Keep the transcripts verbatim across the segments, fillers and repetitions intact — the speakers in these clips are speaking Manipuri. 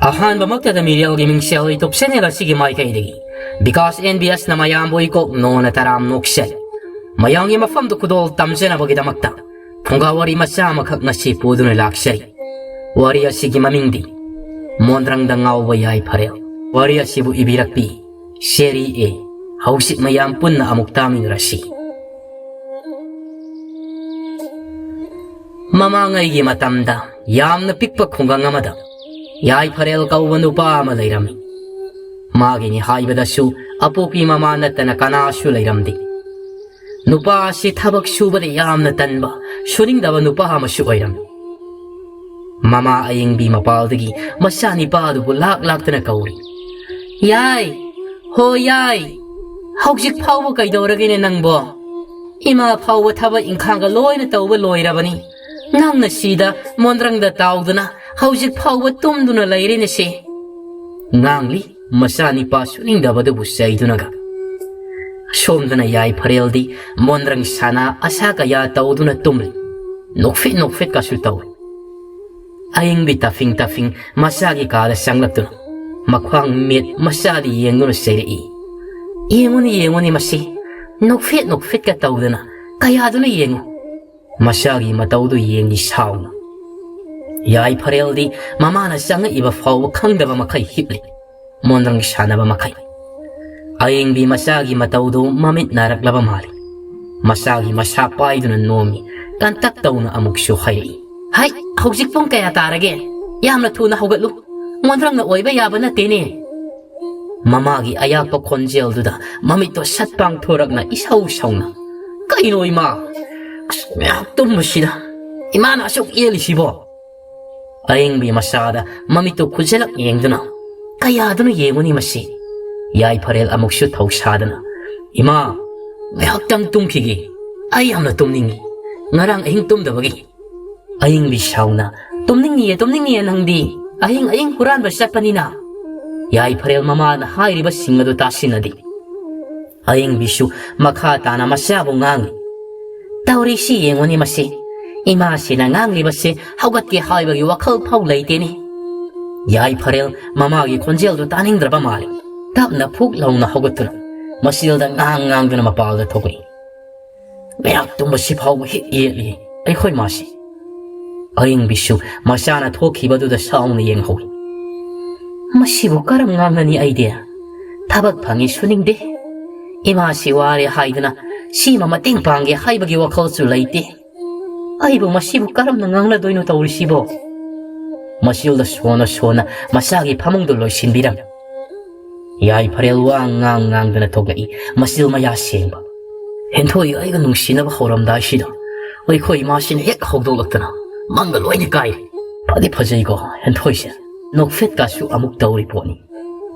ꯑꯍꯥꯟꯕꯃꯛꯇꯗ ꯃꯤꯔꯦꯜꯒꯤ ꯃꯤꯡꯁꯦꯜ YouTube channel ꯑꯁꯤꯒꯤ ꯃꯥꯏꯀꯩꯗꯒꯤ ꯕꯤꯀꯥꯁ ꯑꯦꯟ ꯕꯤ ꯑꯦꯁꯅ ꯃꯌꯥꯝꯕꯨ ꯏꯀꯣꯛ ꯅꯣꯟꯅ ꯇꯔꯥꯝ ꯅꯣꯛꯆꯔꯤ꯫ ꯃꯌꯥꯝꯒꯤ ꯃꯐꯝꯗ ꯈꯨꯗꯣꯜ ꯇꯝꯖꯅꯕꯒꯤꯗꯃꯛꯇ ꯐꯨꯡꯒꯥ ꯋꯥꯔꯤ ꯃꯆꯥ ꯑꯃꯈꯛ ꯉꯁꯤ ꯄꯨꯗꯨꯅ ꯂꯥꯛꯆꯔꯤ꯫ ꯋꯥꯔꯤ ꯑꯁꯤꯒꯤ ꯃꯃꯤꯡꯗꯤ ꯃꯣꯟꯗ꯭ꯔꯪꯗ ꯉꯥꯎꯕ ꯌꯥꯏꯐꯔꯦꯜ꯫ ꯋꯥꯔꯤ ꯑꯁꯤꯕꯨ ꯏꯕꯤꯔꯛꯄꯤ ꯆꯦꯔꯤ ꯑꯦ꯫ ꯍꯧꯖꯤꯛ ꯃꯌꯥꯝ ꯄꯨꯟꯅ ꯑꯃꯨꯛ ꯇꯥꯃꯤꯟꯅꯔꯁꯤ꯫ ꯃꯃꯥꯡꯉꯩꯒꯤ ꯃꯇꯝꯗ ꯌꯥꯝꯅ ꯄꯤꯛꯄ ꯈꯨꯡꯒꯪ ꯑꯃꯗ ꯌꯥꯏꯐꯔꯦꯜ ꯀꯧꯕ ꯅꯨꯄꯥ ꯑꯃ ꯂꯩꯔꯝꯃꯤ꯫ ꯃꯥꯒꯤꯅꯤ ꯍꯥꯏꯕꯗꯁꯨ ꯑꯄꯣꯛꯄꯤ ꯃꯃꯥ ꯅꯠꯇꯅ ꯀꯅꯥꯁꯨ ꯂꯩꯔꯝꯗꯦ꯫ ꯅꯨꯄꯥ ꯑꯁꯤ ꯊꯕꯛ ꯁꯨꯕꯗ ꯌꯥꯝꯅ ꯇꯟꯕ, ꯁꯨꯅꯤꯡꯗꯕ ꯅꯨꯄꯥ ꯑꯃꯁꯨ ꯑꯣꯏꯔꯝꯃꯤ꯫ ꯃꯃꯥ ꯑꯌꯤꯡꯕꯤ ꯃꯄꯥꯜꯗꯒꯤ ꯃꯆꯥꯅꯤꯄꯥ ꯑꯗꯨꯕꯨ ꯂꯥꯛ ꯂꯥꯛꯇꯅ ꯀꯧꯔꯤ꯫ "ꯌꯥꯏ, ꯍꯣ ꯌꯥꯏ, ꯍꯧꯖꯤꯛ ꯐꯥꯎꯕ ꯀꯩꯗꯧꯔꯒꯦꯅꯦ ꯅꯪꯕꯣ? ꯏꯃꯥ ꯐꯥꯎꯕ ꯊꯕꯛ ꯏꯪꯈꯥꯡꯒ ꯂꯣꯏꯅ ꯇꯧꯕ ꯂꯣꯏꯔꯕꯅꯤ꯫ ꯅꯪꯅ ꯁꯤꯗ ꯃꯣꯟꯗ꯭ꯔꯪꯗ ꯇꯥꯎꯗꯨꯅ ꯍꯧꯖꯤꯛ ꯐꯥꯎꯕ ꯇꯨꯝꯗꯨꯅ ꯂꯩꯔꯦꯅꯦ ꯁꯦ", ꯉꯥꯡꯂꯤ ꯃꯆꯥꯅꯤꯄꯥ ꯁꯨꯅꯤꯡꯗꯕꯗꯨꯕꯨ ꯆꯩꯗꯨꯅꯒ꯫ ꯑꯁꯣꯝꯗꯅ ꯌꯥꯏꯐꯔꯦꯜꯗꯤ ꯃꯣꯟꯗ꯭ꯔꯪ ꯁꯥꯅ ꯑꯁꯥ ꯀꯌꯥ ꯇꯧꯗꯨꯅ ꯇꯨꯝꯂꯤ꯫ ꯅꯣꯛꯐꯦꯠ ꯅꯣꯛꯐꯦꯠꯀꯁꯨ ꯇꯧꯏ꯫ ꯑꯌꯤꯡꯕꯤ ꯇꯥꯐꯤꯡ ꯇꯥꯐꯤꯡ ꯃꯆꯥꯒꯤ ꯀꯥꯗ ꯆꯪꯂꯛꯇꯨꯅ ꯃꯈ꯭ꯋꯥꯡ ꯃꯤꯠ ꯃꯆꯥꯗꯤ ꯌꯦꯡꯗꯨꯅ ꯆꯩꯔꯛꯏ꯫ "ꯌꯦꯡꯉꯨꯅꯤ, ꯌꯦꯡꯉꯨꯅꯤ ꯃꯁꯤ, ꯅꯣꯛꯐꯦꯠ ꯅꯣꯛꯐꯦꯠꯀ ꯇꯧꯗꯅ ꯀꯌꯥꯗꯨꯅ ꯌꯦꯡꯉꯨ"꯫ ꯃꯆꯥꯒꯤ ꯃꯇꯧꯗꯨ ꯌꯦꯡꯂꯤ ꯁꯥꯎꯅ꯫ ꯌꯥꯏꯐꯔꯦꯜꯗꯤ ꯃꯃꯥꯅ ꯆꯪꯉꯛꯏꯕ ꯐꯥꯎꯕ ꯈꯪꯗꯕ ꯃꯈꯩ ꯍꯤꯞꯂꯤ꯫ ꯃꯣꯟꯗ꯭ꯔꯪ ꯁꯥꯟꯅꯕ ꯃꯈꯩ꯫ ꯑꯌꯤꯡꯕꯤ ꯃꯆꯥꯒꯤ ꯃꯇꯧꯗꯨ ꯃꯃꯤꯠ ꯅꯥꯔꯛꯂꯕ ꯃꯥꯜꯂꯤ꯫ ꯃꯆꯥꯒꯤ ꯃꯁꯥ ꯄꯥꯏꯗꯨꯅ ꯅꯣꯝꯃꯤ꯫ ꯀꯟꯇꯛ ꯇꯧꯅ ꯑꯃꯨꯛꯁꯨ ꯍꯥꯏꯔꯛꯏ꯫ "ꯍꯩ, ꯍꯧꯖꯤꯛ ꯄꯨꯡ ꯀꯌꯥ ꯇꯥꯔꯒꯦ? ꯌꯥꯝꯅ ꯊꯨꯅ ꯍꯧꯒꯠꯂꯨ꯫ ꯃꯣꯟꯗ꯭ꯔꯪꯅ ꯑꯣꯏꯕ ꯌꯥꯕ ꯅꯠꯇꯦꯅꯦ"꯫ ꯃꯃꯥꯒꯤ ꯑꯌꯥꯛꯄ ꯈꯣꯟꯖꯦꯜꯗꯨꯗ ꯃꯃꯤꯠꯇꯣ ꯁꯠ ꯄꯥꯡꯊꯣꯔꯛꯅ ꯏꯁꯧ ꯁꯧꯅ, "ꯀꯩꯅꯣ ꯏꯃꯥ? ꯑꯁ, ꯉꯥꯏꯍꯥꯛ ꯇꯨꯝꯕꯁꯤꯗ ꯏꯃꯥꯅ ꯑꯁꯨꯛ ꯌꯦꯜꯂꯤꯁꯤꯕꯣ?" ꯑꯌꯤꯡꯕꯤ ꯃꯆꯥꯗ ꯃꯃꯤꯠꯇꯨ ꯈꯨꯖꯂꯛ ꯌꯦꯡꯗꯨꯅ, "ꯀꯌꯥꯗꯨꯅ ꯌꯦꯡꯉꯨꯅꯤ ꯃꯁꯤ"꯫ ꯌꯥꯏꯐꯔꯦꯜ ꯑꯃꯨꯛꯁꯨ ꯊꯧꯁꯥꯗꯅ, "ꯏꯃꯥ, ꯉꯥꯏꯍꯥꯛꯇꯪ ꯇꯨꯝꯈꯤꯒꯦ꯫ ꯑꯩ ꯌꯥꯝꯅ ꯇꯨꯝꯅꯤꯡꯉꯤ꯫ ꯉꯔꯥꯡ ꯑꯍꯤꯡ ꯇꯨꯝꯗꯕꯒꯤ"꯫ ꯑꯌꯤꯡꯕꯤ ꯁꯥꯎꯅ, "ꯇꯨꯝꯅꯤꯡꯉꯤꯌꯦ, ꯇꯨꯝꯅꯤꯡꯉꯤꯌꯦ ꯅꯪꯗꯤ꯫ ꯑꯍꯤꯡ ꯑꯍꯤꯡ ꯍꯨꯔꯥꯟꯕ ꯆꯠꯄꯅꯤꯅ"꯫ ꯌꯥꯏꯐꯔꯦꯜ ꯃꯃꯥꯅ ꯍꯥꯏꯔꯤꯕꯁꯤꯡ ꯑꯗꯨ ꯇꯥꯁꯤꯟꯅꯗꯦ꯫ ꯑꯌꯤꯡꯕꯤꯁꯨ ꯃꯈꯥ ꯇꯥꯅ ꯃꯆꯥꯕꯨ ꯉꯥꯡꯂꯤ꯫ "ꯇꯧꯔꯤꯁꯤ ꯌꯦꯡꯉꯨꯅꯦ ꯃꯁꯤ꯫ ꯏꯃꯥꯁꯤꯅ ꯉꯥꯡꯂꯤꯕꯁꯦ ꯍꯧꯒꯠꯀꯦ ꯍꯥꯏꯕꯒꯤ ꯋꯥꯈꯜ ꯐꯥꯎ ꯂꯩꯇꯦꯅꯦ"꯫ ꯌꯥꯏꯐꯔꯦꯜ ꯃꯃꯥꯒꯤ ꯈꯣꯟꯖꯦꯜꯗꯨ ꯇꯥꯅꯤꯡꯗ꯭ꯔꯕ ꯃꯥꯜꯂꯤ꯫ ꯇꯞꯅ ꯐꯨꯛ ꯂꯥꯎꯅ ꯍꯧꯒꯠꯇꯨꯅ ꯃꯆꯤꯜꯗ ꯉꯥꯡ ꯉꯥꯡꯗꯨꯅ ꯃꯄꯥꯜꯗ ꯊꯣꯛꯂꯛꯏ꯫ ꯉꯥꯏꯍꯥꯛ ꯇꯨꯝꯕꯁꯤ ꯐꯥꯎꯕ ꯍꯦꯛ ꯌꯦꯠꯂꯤ ꯑꯩꯈꯣꯏ ꯃꯥꯁꯤ꯫ ꯑꯌꯤꯡꯕꯤꯁꯨ ꯃꯆꯥꯅ ꯊꯣꯛꯈꯤꯕꯗꯨꯗ ꯁꯥꯎꯅ ꯌꯦꯡꯍꯧꯏ꯫ ꯃꯁꯤꯕꯨ ꯀꯔꯝ ꯉꯥꯡꯅꯅꯤ ꯑꯩꯗꯤ? ꯊꯕꯛ ꯐꯪꯉꯤ ꯁꯨꯅꯤꯡꯗꯦ꯫ ꯏꯃꯥꯁꯤ ꯋꯥꯔꯦ ꯍꯥꯏꯗꯨꯅ ꯁꯤꯃ ꯃꯇꯦꯡ ꯄꯥꯡꯒꯦ ꯍꯥꯏꯕꯒꯤ ꯋꯥꯈꯜꯁꯨ ꯂꯩꯇꯦ꯫ ꯑꯩꯕꯨ ꯃꯁꯤꯕꯨ ꯀꯔꯝꯅ ꯉꯥꯡꯅꯗꯣꯏꯅꯣ ꯇꯧꯔꯤꯁꯤꯕꯣ? ꯃꯆꯤꯜꯗ ꯁꯣꯟꯅ ꯁꯣꯟꯅ ꯃꯆꯥꯒꯤ ꯐꯃꯨꯡꯗꯨ ꯂꯣꯏꯁꯤꯟꯕꯤꯔꯝꯃꯤ꯫ ꯌꯥꯏꯐꯔꯦꯜ ꯋꯥ ꯉꯥꯡ ꯉꯥꯡꯗꯅ ꯊꯣꯛꯂꯛꯏ, ꯃꯆꯤꯜ ꯃꯌꯥ ꯁꯦꯡꯕ꯫ ꯍꯦꯟꯊꯣꯏ ꯑꯩꯒ ꯅꯨꯡꯁꯤꯅꯕ ꯍꯧꯔꯝꯗꯥꯏꯁꯤꯗ ꯑꯩꯈꯣꯏ ꯏꯃꯥꯁꯤꯅ ꯍꯦꯛ ꯍꯧꯗꯣꯛꯂꯛꯇꯅ ꯃꯪꯒ ꯂꯣꯏꯅ ꯀꯥꯏꯔꯦ꯫ ꯐꯗꯤ ꯐꯖꯩꯀꯣ ꯍꯦꯟꯊꯣꯏꯁꯦ, ꯅꯣꯛꯐꯦꯠꯀꯁꯨ ꯑꯃꯨꯛ ꯇꯧꯔꯤ ꯄꯣꯠꯅꯤ꯫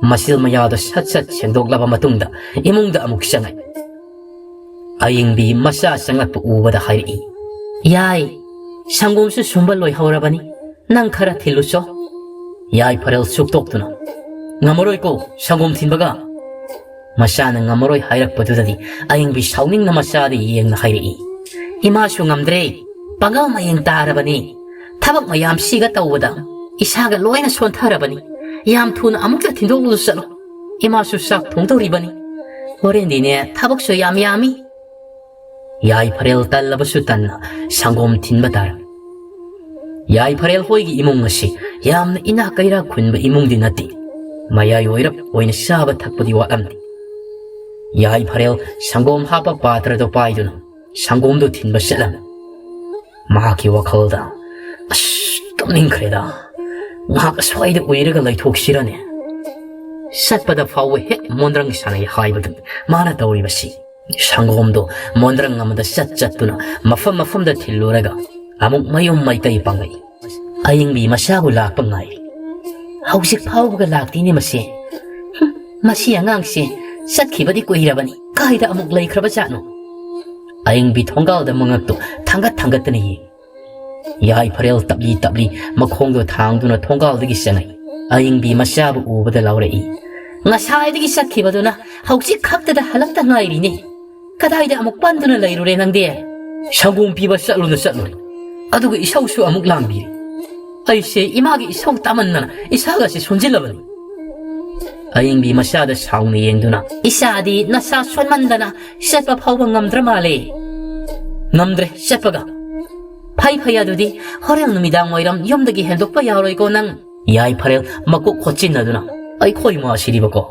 ꯃꯆꯤꯜ ꯃꯌꯥꯗ ꯁꯠ ꯁꯠ ꯁꯦꯡꯗꯣꯛꯂꯕ ꯃꯇꯨꯡꯗ ꯏꯃꯨꯡꯗ ꯑꯃꯨꯛ ꯆꯪꯉꯛꯏ꯫ ꯑꯌꯤꯡꯕꯤ ꯃꯆꯥ ꯆꯪꯂꯛꯄ ꯎꯕꯗ ꯍꯥꯏꯔꯛꯏ, "ꯌꯥꯏ, ꯁꯪꯒꯣꯝꯁꯨ ꯁꯨꯝꯕ ꯂꯣꯏꯍꯧꯔꯕꯅꯤ, ꯅꯪ ꯈꯔ ꯊꯤꯜꯂꯨꯆꯣ꯫" ꯌꯥꯏꯐꯔꯦꯜ ꯁꯨꯛꯇꯣꯛꯇꯨꯅ, "ꯉꯝꯃꯔꯣꯏꯀꯣ ꯁꯪꯒꯣꯝ ꯊꯤꯟꯕꯒ꯫" ꯃꯆꯥꯅ ꯉꯝꯃꯔꯣꯏ ꯍꯥꯏꯔꯛꯄꯗꯨꯗꯗꯤ ꯑꯌꯤꯡꯕꯤ ꯁꯥꯎꯅꯤꯡꯅ ꯃꯆꯥꯗ ꯌꯦꯡꯅ ꯍꯥꯏꯔꯛꯏ, "ꯏꯃꯥꯁꯨ ꯉꯝꯗ꯭ꯔꯦ, ꯄꯥꯡꯒꯜ ꯃꯌꯦꯡ ꯇꯥꯔꯕꯅꯤ꯫ ꯊꯕꯛ ꯃꯌꯥꯝꯁꯤꯒ ꯇꯧꯕꯗ ꯏꯁꯥꯒ ꯂꯣꯏꯅ ꯁꯣꯟꯊꯔꯕꯅꯤ꯫ ꯌꯥꯝ ꯊꯨꯅ ꯑꯃꯨꯛꯇ ꯊꯤꯟꯗꯣꯛꯂꯨ ꯆꯠꯂꯣ, ꯏꯃꯥꯁꯨ ꯆꯥꯛ ꯊꯣꯡꯗꯧꯔꯤꯕꯅꯤ꯫ ꯍꯣꯔꯦꯟꯗꯤꯅꯦ ꯊꯕꯛꯁꯨ ꯌꯥꯝ ꯌꯥꯝꯃꯤ꯫" ꯌꯥꯏꯐꯔꯦꯜ ꯇꯜꯂꯕꯁꯨ ꯇꯟꯅ ꯁꯪꯒꯣꯝ ꯊꯤꯟꯕ ꯇꯥꯔꯝꯃꯤ꯫ ꯌꯥꯏꯐꯔꯦꯜ ꯍꯣꯏꯒꯤ ꯏꯃꯨꯡ ꯑꯁꯤ ꯌꯥꯝꯅ ꯏꯅꯥꯛ ꯀꯩꯔꯥꯛ ꯈꯨꯟꯕ ꯏꯃꯨꯡꯗꯤ ꯅꯠꯇꯦ꯫ ꯃꯌꯥꯏ ꯑꯣꯏꯔꯞ ꯑꯣꯏꯅ ꯆꯥꯕ ꯊꯛꯄꯗꯤ ꯋꯥꯠꯂꯝꯗꯦ꯫ ꯌꯥꯏꯐꯔꯦꯜ ꯁꯪꯒꯣꯝ ꯍꯥꯞꯄ ꯄꯥꯇ꯭ꯔꯗꯣ ꯄꯥꯏꯗꯨꯅ ꯁꯪꯒꯣꯝꯗꯨ ꯊꯤꯟꯕ ꯆꯠꯂꯝꯃꯤ꯫ ꯃꯍꯥꯛꯀꯤ ꯋꯥꯈꯜꯗ, "ꯑꯁ, ꯇꯨꯝꯅꯤꯡꯈ꯭ꯔꯦꯗ꯫ ꯉꯥꯏꯍꯥꯛ ꯑꯁ꯭ꯋꯥꯏꯗ ꯎꯏꯔꯒ ꯂꯩꯊꯣꯛꯁꯤꯔꯅꯦ?" ꯆꯠꯄꯗ ꯐꯥꯎꯕ ꯍꯦꯛ ꯃꯣꯟꯗ꯭ꯔꯪ ꯁꯥꯟꯅꯩ ꯍꯥꯏꯕꯗꯨ ꯃꯥꯅ ꯇꯧꯔꯤꯕꯁꯤ꯫ ꯁꯪꯒꯣꯝꯗꯣ ꯃꯣꯟꯗ꯭ꯔꯪ ꯑꯃꯗ ꯆꯠ ꯆꯠꯇꯨꯅ ꯃꯐꯝ ꯃꯐꯝꯗ ꯊꯤꯜꯂꯨꯔꯒ ꯑꯃꯨꯛ ꯃꯌꯨꯝ ꯃꯥꯏꯀꯩ ꯄꯥꯡꯂꯛꯏ꯫ ꯑꯌꯤꯡꯕꯤ ꯃꯆꯥꯕꯨ ꯂꯥꯛꯄ ꯉꯥꯏꯔꯤ꯫ "ꯍꯧꯖꯤꯛ ꯐꯥꯎꯕꯒ ꯂꯥꯛꯇꯦꯅꯦ ꯃꯁꯦ꯫ ꯍꯨꯝ, ꯃꯁꯤ ꯑꯉꯥꯡꯁꯦ ꯆꯠꯈꯤꯕꯗꯤ ꯀꯨꯏꯔꯕꯅꯤ꯫ ꯀꯥꯏꯗ ꯑꯃꯨꯛ ꯂꯩꯈ꯭ꯔꯕ ꯖꯥꯠꯅꯣ?" ꯑꯌꯤꯡꯕꯤ ꯊꯣꯡꯒꯥꯜꯗ ꯃꯉꯛꯇꯨ ꯊꯥꯡꯒꯠ ꯊꯥꯡꯒꯠꯇꯅ ꯌꯦꯡꯏ꯫ ꯌꯥꯏꯐꯔꯦꯜ ꯇꯞꯂꯤ ꯇꯞꯂꯤ ꯃꯈꯣꯡꯗꯣ ꯊꯥꯡꯗꯨꯅ ꯊꯣꯡꯒꯥꯜꯗꯒꯤ ꯆꯪꯉꯛꯏ꯫ ꯑꯌꯤꯡꯕꯤ ꯃꯆꯥꯕꯨ ꯎꯕꯗ ꯂꯥꯎꯔꯛꯏ, "ꯉꯁꯥꯏꯗꯒꯤ ꯆꯠꯈꯤꯕꯗꯨꯅ ꯍꯧꯖꯤꯛ ꯈꯛꯇꯗ ꯍꯜꯂꯛꯇ ꯉꯥꯏꯔꯤꯅꯦ꯫ ꯀꯗꯥꯏꯗ ꯑꯃꯨꯛ ꯄꯟꯗꯨꯅ ꯂꯩꯔꯨꯔꯦ ꯅꯪꯗꯤ?" "ꯁꯪꯒꯣꯝ ꯄꯤꯕ ꯆꯠꯂꯨꯅ ꯆꯠꯂꯨꯔꯦ, ꯑꯗꯨꯒ ꯏꯁꯧꯁꯨ ꯑꯃꯨꯛ ꯂꯥꯡꯕꯤꯔꯦ꯫ ꯑꯩꯁꯦ ꯏꯃꯥꯒꯤ ꯏꯁꯧ ꯇꯥꯃꯟꯗꯅ ꯏꯁꯥꯒꯁꯦ ꯁꯣꯟꯖꯤꯜꯂꯕꯅꯤ꯫ ꯑꯌꯤꯡꯕꯤ ꯃꯆꯥꯗ ꯁꯥꯎꯅ ꯌꯦꯡꯗꯨꯅ, "ꯏꯆꯥꯗꯤ ꯅꯁꯥ ꯁꯣꯟꯃꯟꯗꯅ ꯆꯠꯄ ꯐꯥꯎꯕ ꯉꯝꯗ꯭ꯔ ꯃꯥꯜꯂꯦ꯫ ꯉꯝꯗ꯭ꯔꯦ ꯆꯠꯄꯒ꯫ ꯐꯩ ꯐꯩ, ꯑꯗꯨꯗꯤ ꯍꯣꯔꯦꯟ ꯅꯨꯃꯤꯗꯥꯡ ꯋꯥꯏꯔꯝ ꯌꯨꯝꯗꯒꯤ ꯍꯦꯟꯗꯣꯛꯄ ꯌꯥꯔꯣꯏꯀꯣ ꯅꯪ?" ꯌꯥꯏꯐꯔꯦꯜ ꯃꯀꯣꯛ ꯈꯣꯠꯆꯤꯟꯅꯗꯨꯅ, "ꯑꯩꯈꯣꯏ ꯃꯥꯁꯤꯗꯤꯕꯀꯣ,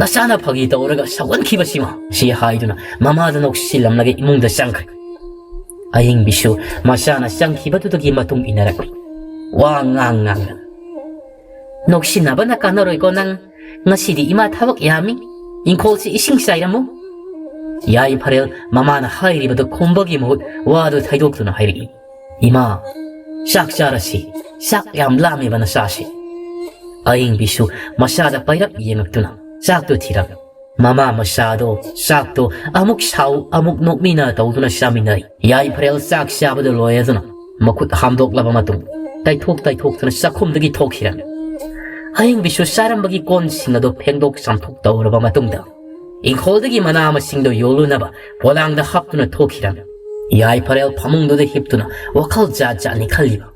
ꯅꯆꯥꯅ ꯐꯥꯒꯤ ꯇꯧꯔꯒ ꯁꯧꯒꯟꯈꯤꯕꯁꯤꯃ" ꯁꯤ ꯍꯥꯏꯗꯨꯅ ꯃꯃꯥꯗ ꯅꯣꯛꯁꯤꯜꯂꯝꯂꯒ ꯏꯃꯨꯡꯗ ꯆꯪꯈ꯭ꯔꯦ꯫ ꯑꯌꯤꯡꯕꯤꯁꯨ ꯃꯆꯥꯅ ꯆꯪꯈꯤꯕꯗꯨꯗꯒꯤ ꯃꯇꯨꯡ ꯏꯟꯅꯔꯛꯂꯤ꯫ ꯋꯥ ꯉꯥꯡ ꯉꯥꯡꯗꯅ, "ꯅꯣꯛꯁꯤꯟꯅꯕꯅ ꯀꯥꯟꯅꯔꯣꯏꯀꯣ ꯅꯪ꯫ ꯉꯁꯤꯗꯤ ꯏꯃꯥ ꯊꯕꯛ ꯌꯥꯝꯃꯤ꯫ ꯏꯪꯈꯣꯜꯁꯤ ꯏꯁꯤꯡ ꯆꯥꯏꯔꯝꯃꯨ꯫" ꯌꯥꯏꯐꯔꯦꯜ ꯃꯃꯥꯅ ꯍꯥꯏꯔꯤꯕꯗꯨ ꯈꯨꯝꯕꯒꯤ ꯃꯍꯨꯠ ꯋꯥꯗꯨ ꯊꯩꯗꯣꯛꯇꯨꯅ ꯍꯥꯏꯔꯛꯏ, "ꯏꯃꯥ, ꯆꯥꯛ ꯆꯥꯔꯁꯤ꯫ ꯆꯥꯛ ꯌꯥꯝ ꯂꯥꯝꯃꯦꯕ ꯅꯆꯥꯁꯤ꯫" ꯑꯌꯤꯡꯕꯤꯁꯨ ꯃꯆꯥꯗ ꯄꯥꯏꯔꯞ ꯌꯦꯡꯉꯛꯇꯨꯅ ꯆꯥꯛꯇꯨ ꯊꯤꯔꯝꯃꯤ꯫ ꯃꯃꯥ ꯃꯆꯥꯗꯣ ꯆꯥꯛꯇꯣ ꯑꯃꯨꯛ ꯁꯥꯎ ꯑꯃꯨꯛ ꯅꯣꯛꯃꯤꯟꯅ ꯇꯧꯗꯨꯅ ꯆꯥꯃꯤꯟꯅꯔꯤ꯫ ꯌꯥꯏꯐꯔꯦꯜ ꯆꯥꯛ ꯆꯥꯕꯗ ꯂꯣꯏꯔꯗꯨꯅ ꯃꯈꯨꯠ ꯍꯥꯝꯗꯣꯛꯂꯕ ꯃꯇꯨꯡ ꯇꯩꯊꯣꯛ ꯇꯩꯊꯣꯛꯇꯨꯅ ꯆꯥꯛꯈꯨꯝꯗꯒꯤ ꯊꯣꯛꯈꯤꯔꯝꯃꯤ꯫ ꯑꯌꯤꯡꯕꯤꯁꯨ ꯆꯥꯔꯝꯕꯒꯤ ꯀꯣꯟꯁꯤꯡ ꯑꯗꯨ ꯐꯦꯡꯗꯣꯛ ꯆꯥꯝꯊꯣꯛ ꯇꯧꯔꯕ ꯃꯇꯨꯡꯗ ꯏꯪꯈꯣꯜꯗꯒꯤ ꯃꯅꯥ ꯃꯁꯤꯡꯗꯣ ꯌꯣꯜꯂꯨꯅꯕ ꯄꯣꯂꯥꯡꯗ ꯍꯥꯞꯇꯨꯅ ꯊꯣꯛꯈꯤꯔꯝꯃꯤ꯫ ꯌꯥꯏꯐꯔꯦꯜ ꯐꯃꯨꯡꯗꯨꯗ ꯍꯤꯞꯇꯨꯅ ꯋꯥꯈꯜ ꯖꯥꯠ ꯖꯥꯠꯅꯤ ꯈꯜꯂꯤꯕ꯫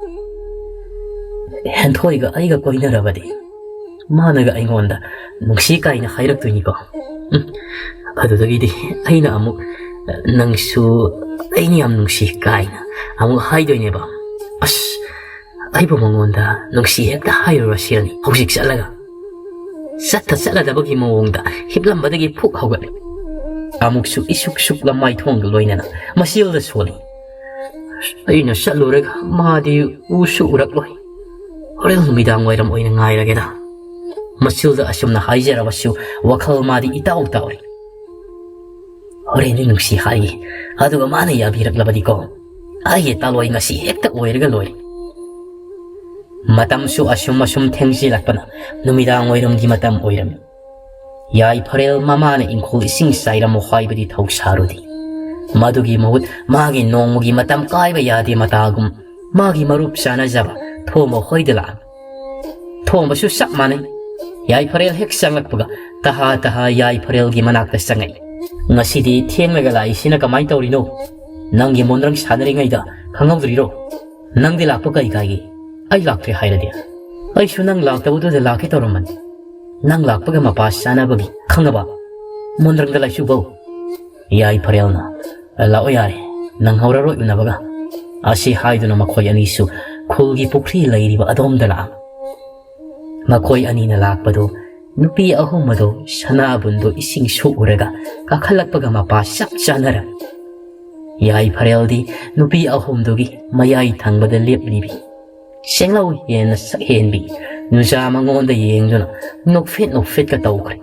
"ꯍꯦꯟꯊꯣꯏꯒ ꯑꯩꯒ ꯀꯣꯏꯅꯔꯕꯗꯤ ꯃꯥꯅꯒ ꯑꯩꯉꯣꯟꯗ ꯅꯨꯡꯁꯤ ꯀꯥꯏꯅ ꯍꯥꯏꯔꯛꯇꯣꯏꯅꯤꯀꯣ꯫ ꯎꯝ, ꯑꯗꯨꯗꯒꯤꯗꯤ ꯑꯩꯅ ꯑꯃꯨꯛ ꯅꯪꯁꯨ ꯑꯩꯅ ꯌꯥꯝ ꯅꯨꯡꯁꯤ ꯀꯥꯏꯅ ꯑꯃꯨꯛ ꯍꯥꯏꯗꯣꯏꯅꯦꯕ꯫ ꯑꯁ, ꯑꯩꯕꯨ ꯃꯉꯣꯟꯗ ꯅꯨꯡꯁꯤ ꯍꯦꯛꯇ ꯍꯥꯏꯔꯨꯔꯁꯤꯔꯅꯤ ꯍꯧꯖꯤꯛ ꯆꯠꯂꯒ꯫" ꯆꯠꯇ ꯆꯠꯂꯗꯕꯒꯤ ꯃꯑꯣꯡꯗ ꯍꯤꯞꯂꯝꯕꯗꯒꯤ ꯐꯨꯛ ꯍꯧꯒꯠꯂꯤ꯫ ꯑꯃꯨꯛꯁꯨ ꯏꯁꯨꯛ ꯁꯨꯛꯂ ꯃꯥꯏꯊꯣꯡꯒ ꯂꯣꯏꯅꯅ ꯃꯆꯤꯜꯗ ꯁꯣꯜꯂꯤ꯫ "ꯑꯩꯅ ꯆꯠꯂꯨꯔꯒ ꯃꯥꯗꯤ ꯎꯁꯨ ꯎꯔꯛꯂꯣꯏ꯫ ꯍꯣꯔꯦꯟ ꯅꯨꯃꯤꯗꯥꯡ ꯋꯥꯏꯔꯝ ꯑꯣꯏꯅ ꯉꯥꯏꯔꯒꯦꯗ꯫" ꯃꯆꯤꯜꯗ ꯑꯁꯨꯝꯅ ꯍꯥꯏꯖꯔꯕꯁꯨ ꯋꯥꯈꯜ ꯃꯥꯗꯤ ꯏꯇꯥꯎ ꯇꯥꯎꯔꯤ꯫ "ꯍꯣꯔꯦꯟꯗꯤ ꯅꯨꯡꯁꯤ ꯍꯥꯏꯒꯦ, ꯑꯗꯨꯒ ꯃꯥꯅ ꯌꯥꯕꯤꯔꯛꯂꯕꯗꯤꯀꯣ, ꯑꯩꯒꯤ ꯇꯥꯂꯣꯏ ꯉꯁꯤ ꯍꯦꯛꯇ ꯑꯣꯏꯔꯒ ꯂꯣꯏꯔꯦ꯫" ꯃꯇꯝꯁꯨ ꯑꯁꯨꯝ ꯑꯁꯨꯝ ꯊꯦꯡꯖꯤꯜꯂꯛꯄꯅ ꯅꯨꯃꯤꯗꯥꯡ ꯋꯥꯏꯔꯝꯒꯤ ꯃꯇꯝ ꯑꯣꯏꯔꯝꯃꯤ꯫ ꯌꯥꯏꯐꯔꯦꯜ ꯃꯃꯥꯅ ꯏꯪꯈꯣꯜ ꯏꯁꯤꯡ ꯆꯥꯏꯔꯝꯃꯨ ꯍꯥꯏꯕꯗꯤ ꯊꯧꯁꯥꯔꯨꯗꯦ꯫ ꯃꯗꯨꯒꯤ ꯃꯍꯨꯠ ꯃꯥꯒꯤ ꯅꯣꯡꯃꯒꯤ ꯃꯇꯝ ꯀꯥꯏꯕ ꯌꯥꯗꯦ ꯃꯇꯥꯒꯨꯝ ꯃꯥꯒꯤ ꯃꯔꯨꯞ ꯆꯥꯅꯖꯕ ꯊꯣꯝꯕ ꯍꯣꯏꯗ ꯂꯥꯛꯑꯝꯃꯤ꯫ ꯊꯣꯝꯕꯁꯨ ꯆꯞ ꯃꯥꯟꯅꯩ꯫ ꯌꯥꯏꯐꯔꯦꯜ ꯍꯦꯛ ꯆꯪꯂꯛꯄꯒ ꯇꯍꯥ ꯇꯍꯥ ꯌꯥꯏꯐꯔꯦꯜꯒꯤ ꯃꯅꯥꯛꯇ ꯆꯪꯉꯛꯏ꯫ "ꯉꯁꯤꯗꯤ ꯊꯦꯡꯂꯒ ꯂꯥꯛꯏꯁꯤꯅ ꯀꯃꯥꯏꯅ ꯇꯧꯔꯤꯅꯣ? ꯅꯪꯒꯤ ꯃꯣꯟꯗ꯭ꯔꯪ ꯁꯥꯟꯅꯔꯤꯉꯩꯗ ꯈꯪꯍꯧꯗ꯭ꯔꯤꯔꯣ? ꯅꯪꯗꯤ ꯂꯥꯛꯄ ꯀꯩ ꯀꯥꯏꯒꯦ? ꯑꯩ ꯂꯥꯛꯇ꯭ꯔꯦ ꯍꯥꯏꯔꯗꯤ? ꯑꯩꯁꯨ ꯅꯪ ꯂꯥꯛꯇꯕꯗꯨꯗ ꯂꯥꯛꯀꯦ ꯇꯧꯔꯝꯕꯅꯤ꯫ ꯅꯪ ꯂꯥꯛꯄꯒ ꯃꯄꯥ ꯆꯥꯅꯕꯒꯤ ꯈꯪꯉꯕ? ꯃꯣꯟꯗ꯭ꯔꯪꯗ ꯂꯥꯏꯆꯨꯕꯧ꯫ ꯌꯥꯏꯐꯔꯦꯜꯅ, "ꯂꯥꯛꯑꯣ ꯌꯥꯔꯦ, ꯅꯪꯍꯧꯔꯔꯣꯏ ꯎꯅꯕꯒ"꯫ ꯑꯁꯤ ꯍꯥꯏꯗꯨꯅ ꯃꯈꯣꯏ ꯑꯅꯤꯁꯨ ꯈꯨꯜꯒꯤ ꯄꯨꯈ꯭ꯔꯤ ꯂꯩꯔꯤꯕ ꯑꯗꯣꯝꯗ ꯂꯥꯛꯑꯝꯃꯤ꯫ ꯃꯈꯣꯏ ꯑꯅꯤꯅ ꯂꯥꯛꯄꯗꯨ ꯅꯨꯄꯤ ꯑꯍꯨꯝ ꯑꯗꯨ ꯁꯅꯥꯕꯨꯟꯗꯨ ꯏꯁꯤꯡ ꯁꯣꯛꯎꯔꯒ ꯀꯥꯈꯠꯂꯛꯄꯒ ꯃꯄꯥ ꯆꯞ ꯆꯥꯅꯔꯝꯃꯤ꯫ ꯌꯥꯏꯐꯔꯦꯜꯗꯤ ꯅꯨꯄꯤ ꯑꯍꯨꯝꯗꯨꯒꯤ ꯃꯌꯥꯏ ꯊꯪꯕꯗ ꯂꯦꯞꯂꯤꯕꯤ꯫ ꯆꯦꯡꯂꯧ ꯍꯦꯟꯅ ꯁꯛꯍꯦꯟꯕꯤ ꯅꯨꯖꯥ ꯃꯉꯣꯟꯗ ꯌꯦꯡꯗꯨꯅ ꯅꯣꯛꯐꯦꯠ ꯅꯣꯛꯐꯦꯠꯀ ꯇꯧꯈ꯭ꯔꯦ꯫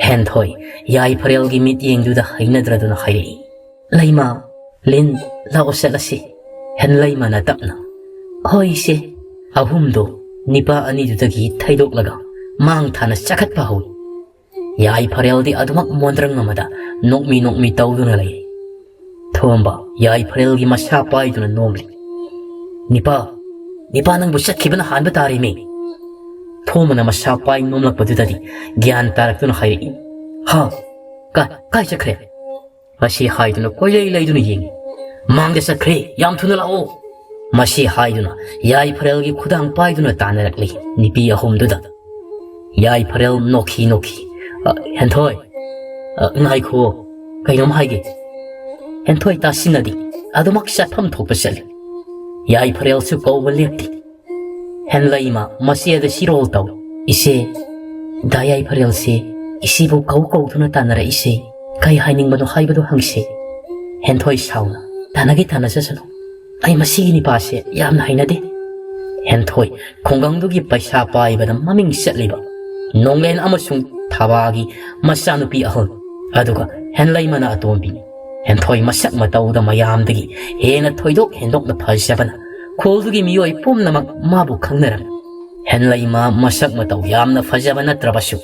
ꯍꯦꯟꯊꯣꯏ ꯌꯥꯏꯐꯔꯦꯜꯒꯤ ꯃꯤꯠꯌꯦꯡꯗꯨꯗ ꯍꯩꯅꯗ꯭ꯔꯗꯨꯅ ꯍꯥꯏꯔꯛꯏ, "ꯂꯩꯃ, ꯂꯤꯟ, ꯂꯥꯛꯑꯣ ꯆꯠꯂꯁꯤ"꯫ ꯍꯦꯟꯂꯩꯃꯅ ꯇꯞꯅ, "ꯍꯣꯏ ꯏꯆꯦ"꯫ ꯑꯍꯨꯝꯗꯣ ꯅꯤꯄꯥ ꯑꯅꯤꯗꯨꯗꯒꯤ ꯊꯩꯗꯣꯛꯂꯒ ꯃꯥꯡ ꯊꯥꯅ ꯆꯥꯈꯠꯄ ꯍꯧꯏ꯫ ꯌꯥꯏꯐꯔꯦꯜꯗꯤ ꯑꯗꯨꯃꯛ ꯃꯣꯟꯗ꯭ꯔꯪ ꯑꯃꯗ ꯅꯣꯛꯃꯤ ꯅꯣꯛꯃꯤ ꯇꯧꯗꯨꯅ ꯂꯩꯔꯤ꯫ ꯊꯣꯝꯕ ꯌꯥꯏꯐꯔꯦꯜꯒꯤ ꯃꯁꯥ ꯄꯥꯏꯗꯨꯅ ꯅꯣꯝꯂꯤ꯫ "ꯅꯤꯄꯥ, ꯅꯤꯄꯥ ꯅꯪꯕꯨ ꯆꯠꯈꯤꯕꯅ ꯍꯥꯟꯕ ꯇꯥꯔꯦꯃꯤ"꯫ ꯊꯣꯝꯕꯅ ꯃꯁꯥ ꯄꯥꯏ ꯅꯣꯝꯂꯛꯄꯗꯨꯗꯗꯤ ꯒ꯭ꯌꯥꯟ ꯇꯥꯔꯛꯇꯨꯅ ꯍꯥꯏꯔꯛꯏ, "ꯍꯥ? ꯀꯥꯏ, ꯀꯥꯏ ꯆꯠꯈ꯭ꯔꯦ?" ꯑꯁꯤ ꯍꯥꯏꯗꯨꯅ ꯀꯣꯏꯂꯩ ꯂꯩꯗꯨꯅ ꯌꯦꯡꯉꯤ꯫ "ꯃꯥꯡꯗ ꯆꯠꯈ꯭ꯔꯦ, ꯌꯥꯝ ꯊꯨꯅ ꯂꯥꯛꯑꯣ"꯫ ꯃꯁꯤ ꯍꯥꯏꯗꯨꯅ ꯌꯥꯏꯐꯔꯦꯜꯒꯤ ꯈꯨꯗꯥꯡ ꯄꯥꯏꯗꯨꯅ ꯇꯥꯟꯅꯔꯛꯂꯤ ꯅꯨꯄꯤ ꯑꯍꯨꯝꯗꯨꯗ꯫ ꯌꯥꯏꯐꯔꯦꯜ ꯅꯣꯛꯈꯤ ꯅꯣꯛꯈꯤ꯫ "ꯑ, ꯍꯦꯟꯊꯣꯏ, ꯑ, ꯉꯥꯏꯈꯣ, ꯀꯩꯅꯣꯝ ꯍꯥꯏꯒꯦ"꯫ ꯍꯦꯟꯊꯣꯏ ꯇꯥꯁꯤꯟꯅꯗꯦ, ꯑꯗꯨꯃꯛ ꯆꯠꯐꯝ ꯊꯣꯛꯄ ꯆꯠꯂꯤ꯫ ꯌꯥꯏꯐꯔꯦꯜꯁꯨ ꯀꯧꯕ ꯂꯦꯞꯇꯦ꯫ ꯍꯦꯟꯂꯩꯃ ꯃꯆꯦꯗ ꯁꯤꯔꯣꯜ ꯇꯧ, "ꯏꯆꯦ, ꯗꯥ ꯌꯥꯏꯐꯔꯦꯜꯁꯦ ꯏꯆꯦꯕꯨ ꯀꯧ ꯀꯧꯗꯨꯅ ꯇꯥꯟꯅꯔꯛꯏꯁꯦ ꯀꯩ ꯍꯥꯏꯅꯤꯡꯕꯅꯣ ꯍꯥꯏꯕꯗꯨ ꯍꯪꯁꯦ"꯫ ꯍꯦꯟꯊꯣꯏ ꯁꯥꯎꯅ, "ꯇꯥꯟꯅꯒꯦ ꯇꯥꯟꯅꯖꯁꯅꯨ, ꯑꯩ ꯃꯁꯤꯒꯤ ꯅꯤꯄꯥꯁꯦ ꯌꯥꯝꯅ ꯍꯩꯅꯗꯦ"꯫ ꯍꯦꯟꯊꯣꯏ ꯈꯨꯡꯒꯪꯗꯨꯒꯤ ꯄꯩꯁꯥ ꯄꯥꯏꯕꯗ ꯃꯃꯤꯡ ꯆꯠꯂꯤꯕ ꯅꯣꯡꯂꯦꯟ ꯑꯃꯁꯨꯡ ꯊꯥꯕꯥꯒꯤ ꯃꯆꯥꯅꯨꯄꯤ ꯑꯍꯜ, ꯑꯗꯨꯒ ꯍꯦꯟꯂꯩꯃꯅ ꯑꯇꯣꯝꯕꯤ꯫ ꯍꯦꯟꯊꯣꯏ ꯃꯁꯛ ꯃꯇꯧꯗ ꯃꯌꯥꯝꯗꯒꯤ ꯍꯦꯟꯅ ꯊꯣꯏꯗꯣꯛ ꯍꯦꯟꯗꯣꯛꯅ ꯐꯖꯕꯅ ꯈꯨꯜꯗꯨꯒꯤ ꯃꯤꯑꯣꯏ ꯄꯨꯝꯅꯃꯛ ꯃꯥꯕꯨ ꯈꯪꯅꯔꯝꯃꯤ꯫ ꯍꯦꯟꯂꯩꯃ ꯃꯁꯛ ꯃꯇꯧ ꯌꯥꯝꯅ ꯐꯖꯕ ꯅꯠꯇ꯭ꯔꯕꯁꯨ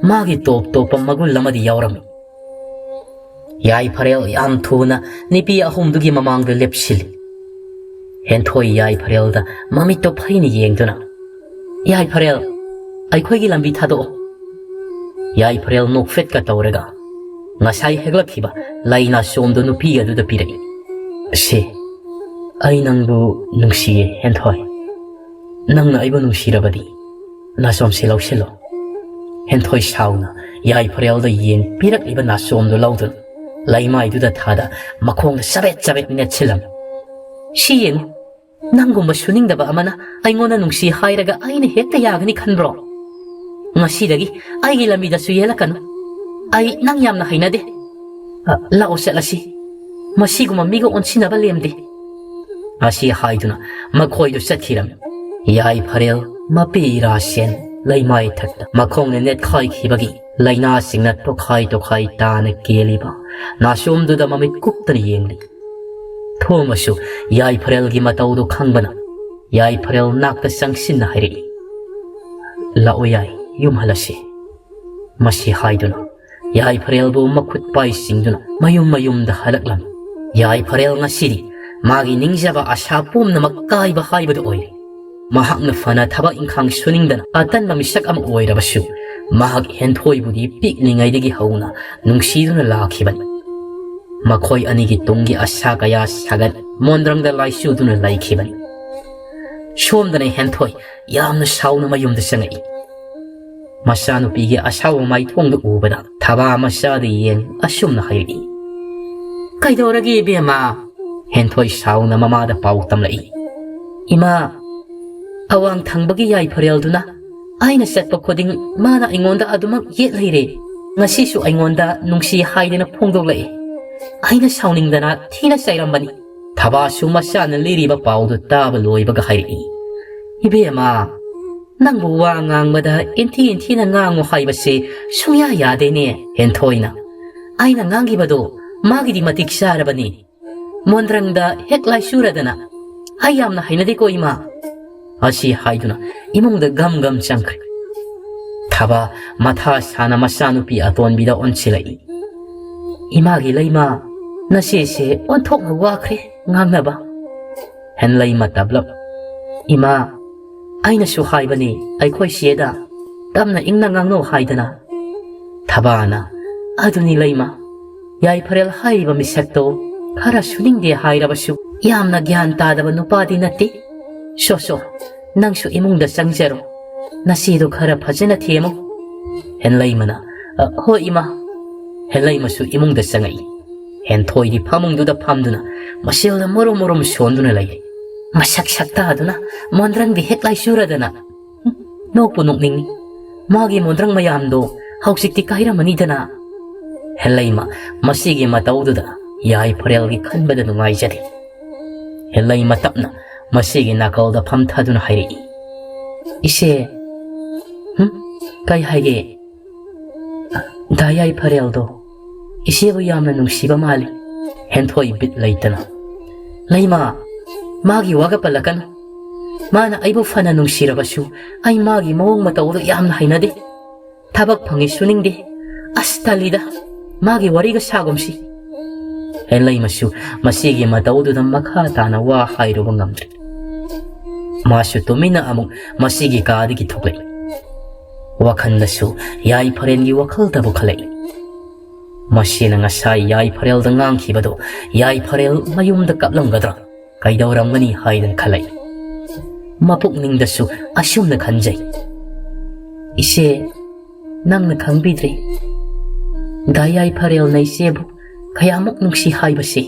ꯃꯥꯒꯤ ꯇꯣꯞ ꯇꯣꯞꯄ ꯃꯒꯨꯟ ꯑꯃꯗꯤ ꯌꯥꯎꯔꯝꯃꯤ꯫ ꯌꯥꯏꯐꯔꯦꯜ ꯌꯥꯝ ꯊꯨꯅ ꯅꯨꯄꯤ ꯑꯍꯨꯝꯗꯨꯒꯤ ꯃꯃꯥꯡꯗ ꯂꯦꯞꯁꯤꯜꯂꯤ꯫ ꯍꯦꯟꯊꯣꯏ ꯌꯥꯏꯐꯔꯦꯜꯗ ꯃꯃꯤꯠꯇꯣ ꯐꯩꯅ ꯌꯦꯡꯗꯨꯅ, "ꯌꯥꯏꯐꯔꯦꯜ, ꯑꯩꯈꯣꯏꯒꯤ ꯂꯝꯕꯤ ꯊꯥꯗꯣꯛꯑꯣ"꯫ ꯌꯥꯏꯐꯔꯦꯜ ꯅꯣꯛꯐꯦꯠꯀ ꯇꯧꯔꯒ ꯉꯁꯥꯏ ꯍꯦꯛꯂꯛꯈꯤꯕ ꯂꯩꯅꯥ ꯆꯣꯝꯗꯣ ꯅꯨꯄꯤ ꯑꯗꯨꯗ ꯄꯤꯔꯛꯏ꯫ "ꯁꯦ, ꯑꯩ ꯅꯪꯕꯨ ꯅꯨꯡꯁꯤꯌꯦ, ꯍꯦꯟꯊꯣꯏ"꯫ "ꯅꯪꯅ ꯑꯩꯕꯨ ꯅꯨꯡꯁꯤꯔꯕꯗꯤ ꯅꯥꯆꯣꯝꯁꯤ ꯂꯧꯁꯤꯜꯂꯣ꯫" ꯍꯦꯟꯊꯣꯏ ꯁꯥꯎꯅ ꯌꯥꯏꯐꯔꯦꯜꯗ ꯌꯦꯟ ꯄꯤꯔꯛꯂꯤꯕ ꯅꯥꯆꯣꯝꯗꯨ ꯂꯧꯗꯨꯅ ꯂꯩꯃꯥꯏꯗꯨꯗ ꯊꯥꯗ ꯃꯈꯣꯡꯗ ꯆꯕꯦꯠ ꯆꯕꯦꯠ ꯅꯦꯠꯁꯤꯜꯂꯝꯃꯤ꯫ "ꯁꯤ ꯌꯦꯡꯉꯨ, ꯅꯪꯒꯨꯝꯕ ꯁꯨꯅꯤꯡꯗꯕ ꯑꯃꯅ ꯑꯩꯉꯣꯟꯗ ꯅꯨꯡꯁꯤ ꯍꯥꯏꯔꯒ ꯑꯩꯅ ꯍꯦꯛꯇ ꯌꯥꯒꯅꯤ ꯈꯟꯕ꯭ꯔꯣ? ꯉꯁꯤꯗꯒꯤ ꯑꯩꯒꯤ ꯂꯝꯕꯤꯗꯁꯨ ꯌꯦꯜꯂꯛꯀꯅꯨ꯫ ꯑꯩ ꯅꯪ ꯌꯥꯝꯅ ꯍꯩꯅꯗꯦ꯫ ꯑ, ꯂꯥꯛꯑꯣ ꯆꯠꯂꯁꯤ꯫ ꯃꯁꯤꯒꯨꯝꯕ ꯃꯤꯒ ꯑꯣꯟꯁꯤꯟꯅꯕ ꯂꯦꯝꯗꯦ꯫" ꯑꯁꯤ ꯍꯥꯏꯗꯨꯅ ꯃꯈꯣꯏꯗꯨ ꯆꯠꯈꯤꯔꯝꯃꯤ꯫ ꯌꯥꯏꯐꯔꯦꯜ ꯃꯄꯤ ꯏꯔꯥꯁꯦꯟ ꯂꯩꯃꯥꯏ ꯊꯛꯇ ꯃꯈꯣꯡꯅ ꯅꯦꯠꯈꯥꯏꯈꯤꯕꯒꯤ ꯂꯩꯅꯥꯁꯤꯡꯅ ꯇꯣꯈꯥꯏ ꯇꯣꯈꯥꯏ ꯇꯥꯅ ꯀꯦꯜꯂꯤꯕ ꯅꯥꯆꯣꯝꯗꯨꯗ ꯃꯃꯤꯠ ꯀꯨꯞꯇꯅ ꯌꯦꯡꯂꯤ꯫ ꯊꯣꯃꯁꯁꯨ ꯌꯥꯏꯐꯔꯦꯜꯒꯤ ꯃꯇꯧꯗꯨ ꯈꯪꯕꯅ ꯌꯥꯏꯐꯔꯦꯜ ꯅꯥꯛꯇ ꯆꯪꯁꯤꯟꯅ ꯍꯥꯏꯔꯛꯏ, "ꯂꯥꯛꯑꯣ ꯌꯥꯏ, ꯌꯨꯝ ꯍꯜꯂꯁꯤ꯫" ꯃꯁꯤ ꯍꯥꯏꯗꯨꯅ ꯌꯥꯏꯐꯔꯦꯜꯕꯨ ꯃꯈꯨꯠ ꯄꯥꯏꯁꯤꯡꯗꯨꯅ ꯃꯌꯨꯝ ꯃꯌꯨꯝꯗ ꯍꯜꯂꯛꯂꯝꯃꯤ꯫ ꯌꯥꯏꯐꯔꯦꯜ ꯉꯁꯤꯗꯤ ꯃꯥꯒꯤ ꯅꯤꯡꯖꯕ ꯑꯁꯥ ꯄꯨꯝꯅꯃꯛ ꯀꯥꯏꯕ ꯍꯥꯏꯕꯗꯨ ꯑꯣꯏꯔꯦ꯫ ꯃꯍꯥꯛꯅ ꯐꯅ ꯊꯕꯛ ꯏꯪꯈꯥꯡ ꯁꯨꯅꯤꯡꯗꯅ ꯑꯇꯟꯕ ꯃꯤꯁꯛ ꯑꯃ ꯑꯣꯏꯔꯕꯁꯨ, ꯃꯍꯥꯛ ꯍꯦꯟꯊꯣꯏꯕꯨꯗꯤ ꯄꯤꯛꯂꯤꯉꯩꯗꯒꯤ ꯍꯧꯅ ꯅꯨꯡꯁꯤꯗꯨꯅ ꯂꯥꯛꯈꯤꯕꯅꯤ꯫ ꯃꯈꯣꯏ ꯑꯅꯤꯒꯤ ꯇꯨꯡꯒꯤ ꯑꯁꯥ ꯀꯌꯥ ꯁꯥꯒꯠ ꯃꯣꯟꯗ꯭ꯔꯪꯗ ꯂꯥꯏꯆꯨꯗꯨꯅ ꯂꯩꯈꯤꯕꯅꯤ꯫ ꯁꯣꯝꯗꯅ ꯍꯦꯟꯊꯣꯏ ꯌꯥꯝꯅ ꯁꯥꯎꯅ ꯃꯌꯨꯝꯗ ꯆꯪꯉꯛꯏ꯫ ꯃꯆꯥꯅꯨꯄꯤꯒꯤ ꯑꯁꯥꯎꯕ ꯃꯥꯏꯊꯣꯡꯗꯨ ꯎꯕꯗ ꯊꯕꯥ ꯃꯆꯥꯗ ꯌꯦꯡ ꯑꯁꯨꯝꯅ ꯍꯥꯏꯔꯛꯏ, "ꯀꯩꯗꯧꯔꯒꯦ ꯏꯕꯦꯝꯃ?" ꯍꯦꯟꯊꯣꯏ ꯁꯥꯎꯅ ꯃꯃꯥꯗ ꯄꯥꯎ ꯇꯝꯂꯛꯏ, "ꯏꯃꯥ, ꯑꯋꯥꯡ ꯊꯪꯕꯒꯤ ꯌꯥꯏꯐꯔꯦꯜꯗꯨꯅ ꯑꯩꯅ ꯆꯠꯄ ꯈꯨꯗꯤꯡ ꯃꯥꯅ ꯑꯩꯉꯣꯟꯗ ꯑꯗꯨꯃꯛ ꯌꯦꯠ ꯂꯩꯔꯦ꯫ ꯉꯁꯤꯁꯨ ꯑꯩꯉꯣꯟꯗ ꯅꯨꯡꯁꯤ ꯍꯥꯏꯗꯅ ꯐꯣꯡꯗꯣꯛꯂꯛꯏ꯫ ꯑꯩꯅ ꯁꯥꯎꯅꯤꯡꯗꯅ ꯊꯤꯅ ꯆꯩꯔꯝꯕꯅꯤ꯫" ꯊꯕꯥꯁꯨ ꯃꯆꯥꯅ ꯂꯤꯔꯤꯕ ꯄꯥꯎꯗꯨ ꯇꯥꯕ ꯂꯣꯏꯕꯒ ꯍꯥꯏꯔꯛꯏ, "ꯏꯕꯦꯝꯃ, ꯅꯪꯕꯨ ꯋꯥ ꯉꯥꯡꯕꯗ ꯏꯟꯊꯤ ꯏꯟꯊꯤꯅ ꯉꯥꯡꯉꯨ ꯍꯥꯏꯕꯁꯦ ꯁꯨꯡꯌꯥ ꯌꯥꯗꯦꯅꯦ, ꯍꯦꯟꯊꯣꯏꯅ꯫ ꯑꯩꯅ ꯉꯥꯡꯈꯤꯕꯗꯣ ꯃꯥꯒꯤꯗꯤ ꯃꯇꯤꯛ ꯆꯥꯔꯕꯅꯤ꯫ ꯃꯣꯟꯗ꯭ꯔꯪꯗ ꯍꯦꯛ ꯂꯥꯏꯆꯨꯔꯗꯅ꯫ ꯑꯩ ꯌꯥꯝꯅ ꯍꯩꯅꯗꯦꯀꯣ, ꯏꯃꯥ꯫" ꯑꯁꯤ ꯍꯥꯏꯗꯨꯅ ꯏꯃꯨꯡꯗ ꯒꯝ ꯒꯝ ꯆꯪꯈ꯭ꯔꯦ꯫ ꯊꯕꯥ ꯃꯊꯥ ꯁꯥꯅ ꯃꯆꯥꯅꯨꯄꯤ ꯑꯇꯣꯟꯕꯤꯗ ꯑꯣꯟꯁꯤꯜꯂꯛꯏ꯫ "ꯏꯃꯥꯒꯤ ꯂꯩꯃ, ꯅꯆꯦꯁꯦ ꯑꯣꯟꯊꯣꯛꯅ ꯋꯥꯈ꯭ꯔꯦ ꯉꯥꯡꯅꯕ꯫" ꯍꯦꯟꯂꯩꯃ ꯇꯞꯂꯞ, "ꯏꯃꯥ, ꯑꯩꯅꯁꯨ ꯍꯥꯏꯕꯅꯤ ꯑꯩꯈꯣꯏ ꯆꯦꯗ ꯇꯞꯅ ꯏꯪꯅ ꯉꯥꯡꯅꯧ ꯍꯥꯏꯗꯅ꯫" ꯊꯕꯥꯅ, "ꯑꯗꯨꯅꯤ ꯂꯩꯃ, ꯌꯥꯏꯐꯔꯦꯜ ꯍꯥꯏꯔꯤꯕ ꯃꯤꯁꯛꯇꯣ ꯈꯔ ꯁꯨꯅꯤꯡꯗꯦ ꯍꯥꯏꯔꯕꯁꯨ ꯌꯥꯝꯅ ꯒ꯭ꯌꯥꯟ ꯇꯥꯗꯕ ꯅꯨꯄꯥꯗꯤ ꯅꯠꯇꯦ꯫ ꯁꯣ ꯁꯣ, ꯅꯪꯁꯨ ꯏꯃꯨꯡꯗ ꯆꯪꯖꯔꯣ꯫ ꯅꯆꯦꯗꯣ ꯈꯔ ꯐꯖꯅ ꯊꯦꯝꯃꯨ꯫" ꯍꯦꯟꯂꯩꯃꯅ, "ꯑ, ꯍꯣꯏ ꯏꯃꯥ꯫" ꯍꯦꯟꯂꯩꯃꯁꯨ ꯏꯃꯨꯡꯗ ꯆꯪꯉꯛꯏ꯫ ꯍꯦꯟꯊꯣꯏꯗꯤ ꯐꯃꯨꯡꯗꯨꯗ ꯐꯝꯗꯨꯅ ꯃꯁꯦꯜꯗ ꯃꯔꯨꯝ ꯃꯔꯨꯝ ꯁꯣꯟꯗꯨꯅ ꯂꯩꯔꯤ꯫ ꯃꯁꯛ ꯁꯛꯇꯥꯗꯨꯅ ꯃꯣꯟꯗ꯭ꯔꯪꯗꯤ ꯍꯦꯛ ꯂꯥꯏꯆꯨꯔꯗꯅ꯫ ꯅꯣꯛꯄꯨ ꯅꯣꯛꯅꯤꯡꯉꯤ꯫ ꯃꯥꯒꯤ ꯃꯣꯟꯗ꯭ꯔꯪ ꯃꯌꯥꯝꯗꯣ ꯍꯧꯖꯤꯛꯇꯤ ꯀꯥꯏꯔꯝꯃꯅꯤꯗꯅ꯫ ꯍꯦꯟꯂꯩꯃ ꯃꯁꯤꯒꯤ ꯃꯇꯧꯗꯨꯗ ꯌꯥꯏꯐꯔꯦꯜꯒꯤ ꯈꯟꯕꯗ ꯅꯨꯡꯉꯥꯏꯖꯗꯦ꯫ ꯍꯦꯟꯂꯩꯃ ꯇꯞꯅ ꯃꯁꯤꯒꯤ ꯅꯥꯀꯜꯗ ꯐꯝꯊꯗꯨꯅ ꯍꯥꯏꯔꯛꯏ, "ꯏꯆꯦ꯫" "ꯍꯨꯝ? ꯀꯩ ꯍꯥꯏꯒꯦ?" "ꯗꯥ ꯌꯥꯏꯐꯔꯦꯜꯗꯣ ꯏꯆꯦꯕꯨ ꯌꯥꯝꯅ ꯅꯨꯡꯁꯤꯕ ꯃꯥꯜꯂꯤ꯫" ꯍꯦꯟꯊꯣꯏ ꯕꯤꯠ ꯂꯩꯇꯅ, "ꯂꯩꯃ, ꯃꯥꯒꯤ ꯋꯥꯒ ꯄꯜꯂꯛꯀꯅꯨ꯫ ꯃꯥꯅ ꯑꯩꯕꯨ ꯐꯅ ꯅꯨꯡꯁꯤꯔꯕꯁꯨ ꯑꯩ ꯃꯥꯒꯤ ꯃꯑꯣꯡ ꯃꯇꯧꯗꯣ ꯌꯥꯝꯅ ꯍꯩꯅꯗꯦ꯫ ꯊꯕꯛ ꯐꯪꯉꯤ ꯁꯨꯅꯤꯡꯗꯦ꯫ ꯑꯁ, ꯇꯜꯂꯤꯗ꯫ ꯃꯥꯒꯤ ꯋꯥꯔꯤꯒ ꯁꯥꯒꯨꯝꯁꯤ꯫" ꯍꯦꯟꯂꯩꯃꯁꯨ ꯃꯁꯤꯒꯤ ꯃꯇꯧꯗꯨꯗ ꯃꯈꯥ ꯇꯥꯅ ꯋꯥ ꯍꯥꯏꯔꯨꯕ ꯉꯝꯗ꯭ꯔꯦ꯫ ꯃꯥꯁꯨ ꯇꯨꯃꯤꯟꯅ ꯑꯃꯨꯛ ꯃꯁꯤꯒꯤ ꯀꯥꯗꯒꯤ ꯊꯣꯛꯂꯛꯏ꯫ ꯋꯥꯈꯜꯗꯁꯨ ꯌꯥꯏꯐꯔꯦꯜꯒꯤ ꯋꯥꯈꯜꯗꯕꯨ ꯈꯜꯂꯛꯏ꯫ ꯃꯁꯤꯅ ꯉꯁꯥꯏ ꯌꯥꯏꯐꯔꯦꯜꯗ ꯉꯥꯡꯈꯤꯕꯗꯣ ꯌꯥꯏꯐꯔꯦꯜ ꯃꯌꯨꯝꯗ ꯀꯞꯂꯝꯒꯗ꯭ꯔꯥ, ꯀꯩꯗꯧꯔꯝꯒꯅꯤ ꯍꯥꯏꯗꯅ ꯈꯜꯂꯛꯏ꯫ ꯃꯄꯨꯛꯅꯤꯡꯗꯁꯨ ꯑꯁꯨꯝꯅ ꯈꯟꯖꯩ, "ꯏꯆꯦ, ꯅꯪꯅ ꯈꯪꯕꯤꯗ꯭ꯔꯤ꯫ ꯗꯥ ꯌꯥꯏꯐꯔꯦꯜꯅ ꯏꯆꯦꯕꯨ ꯀꯌꯥꯃꯨꯛ ꯅꯨꯡꯁꯤ ꯍꯥꯏꯕꯁꯦ꯫"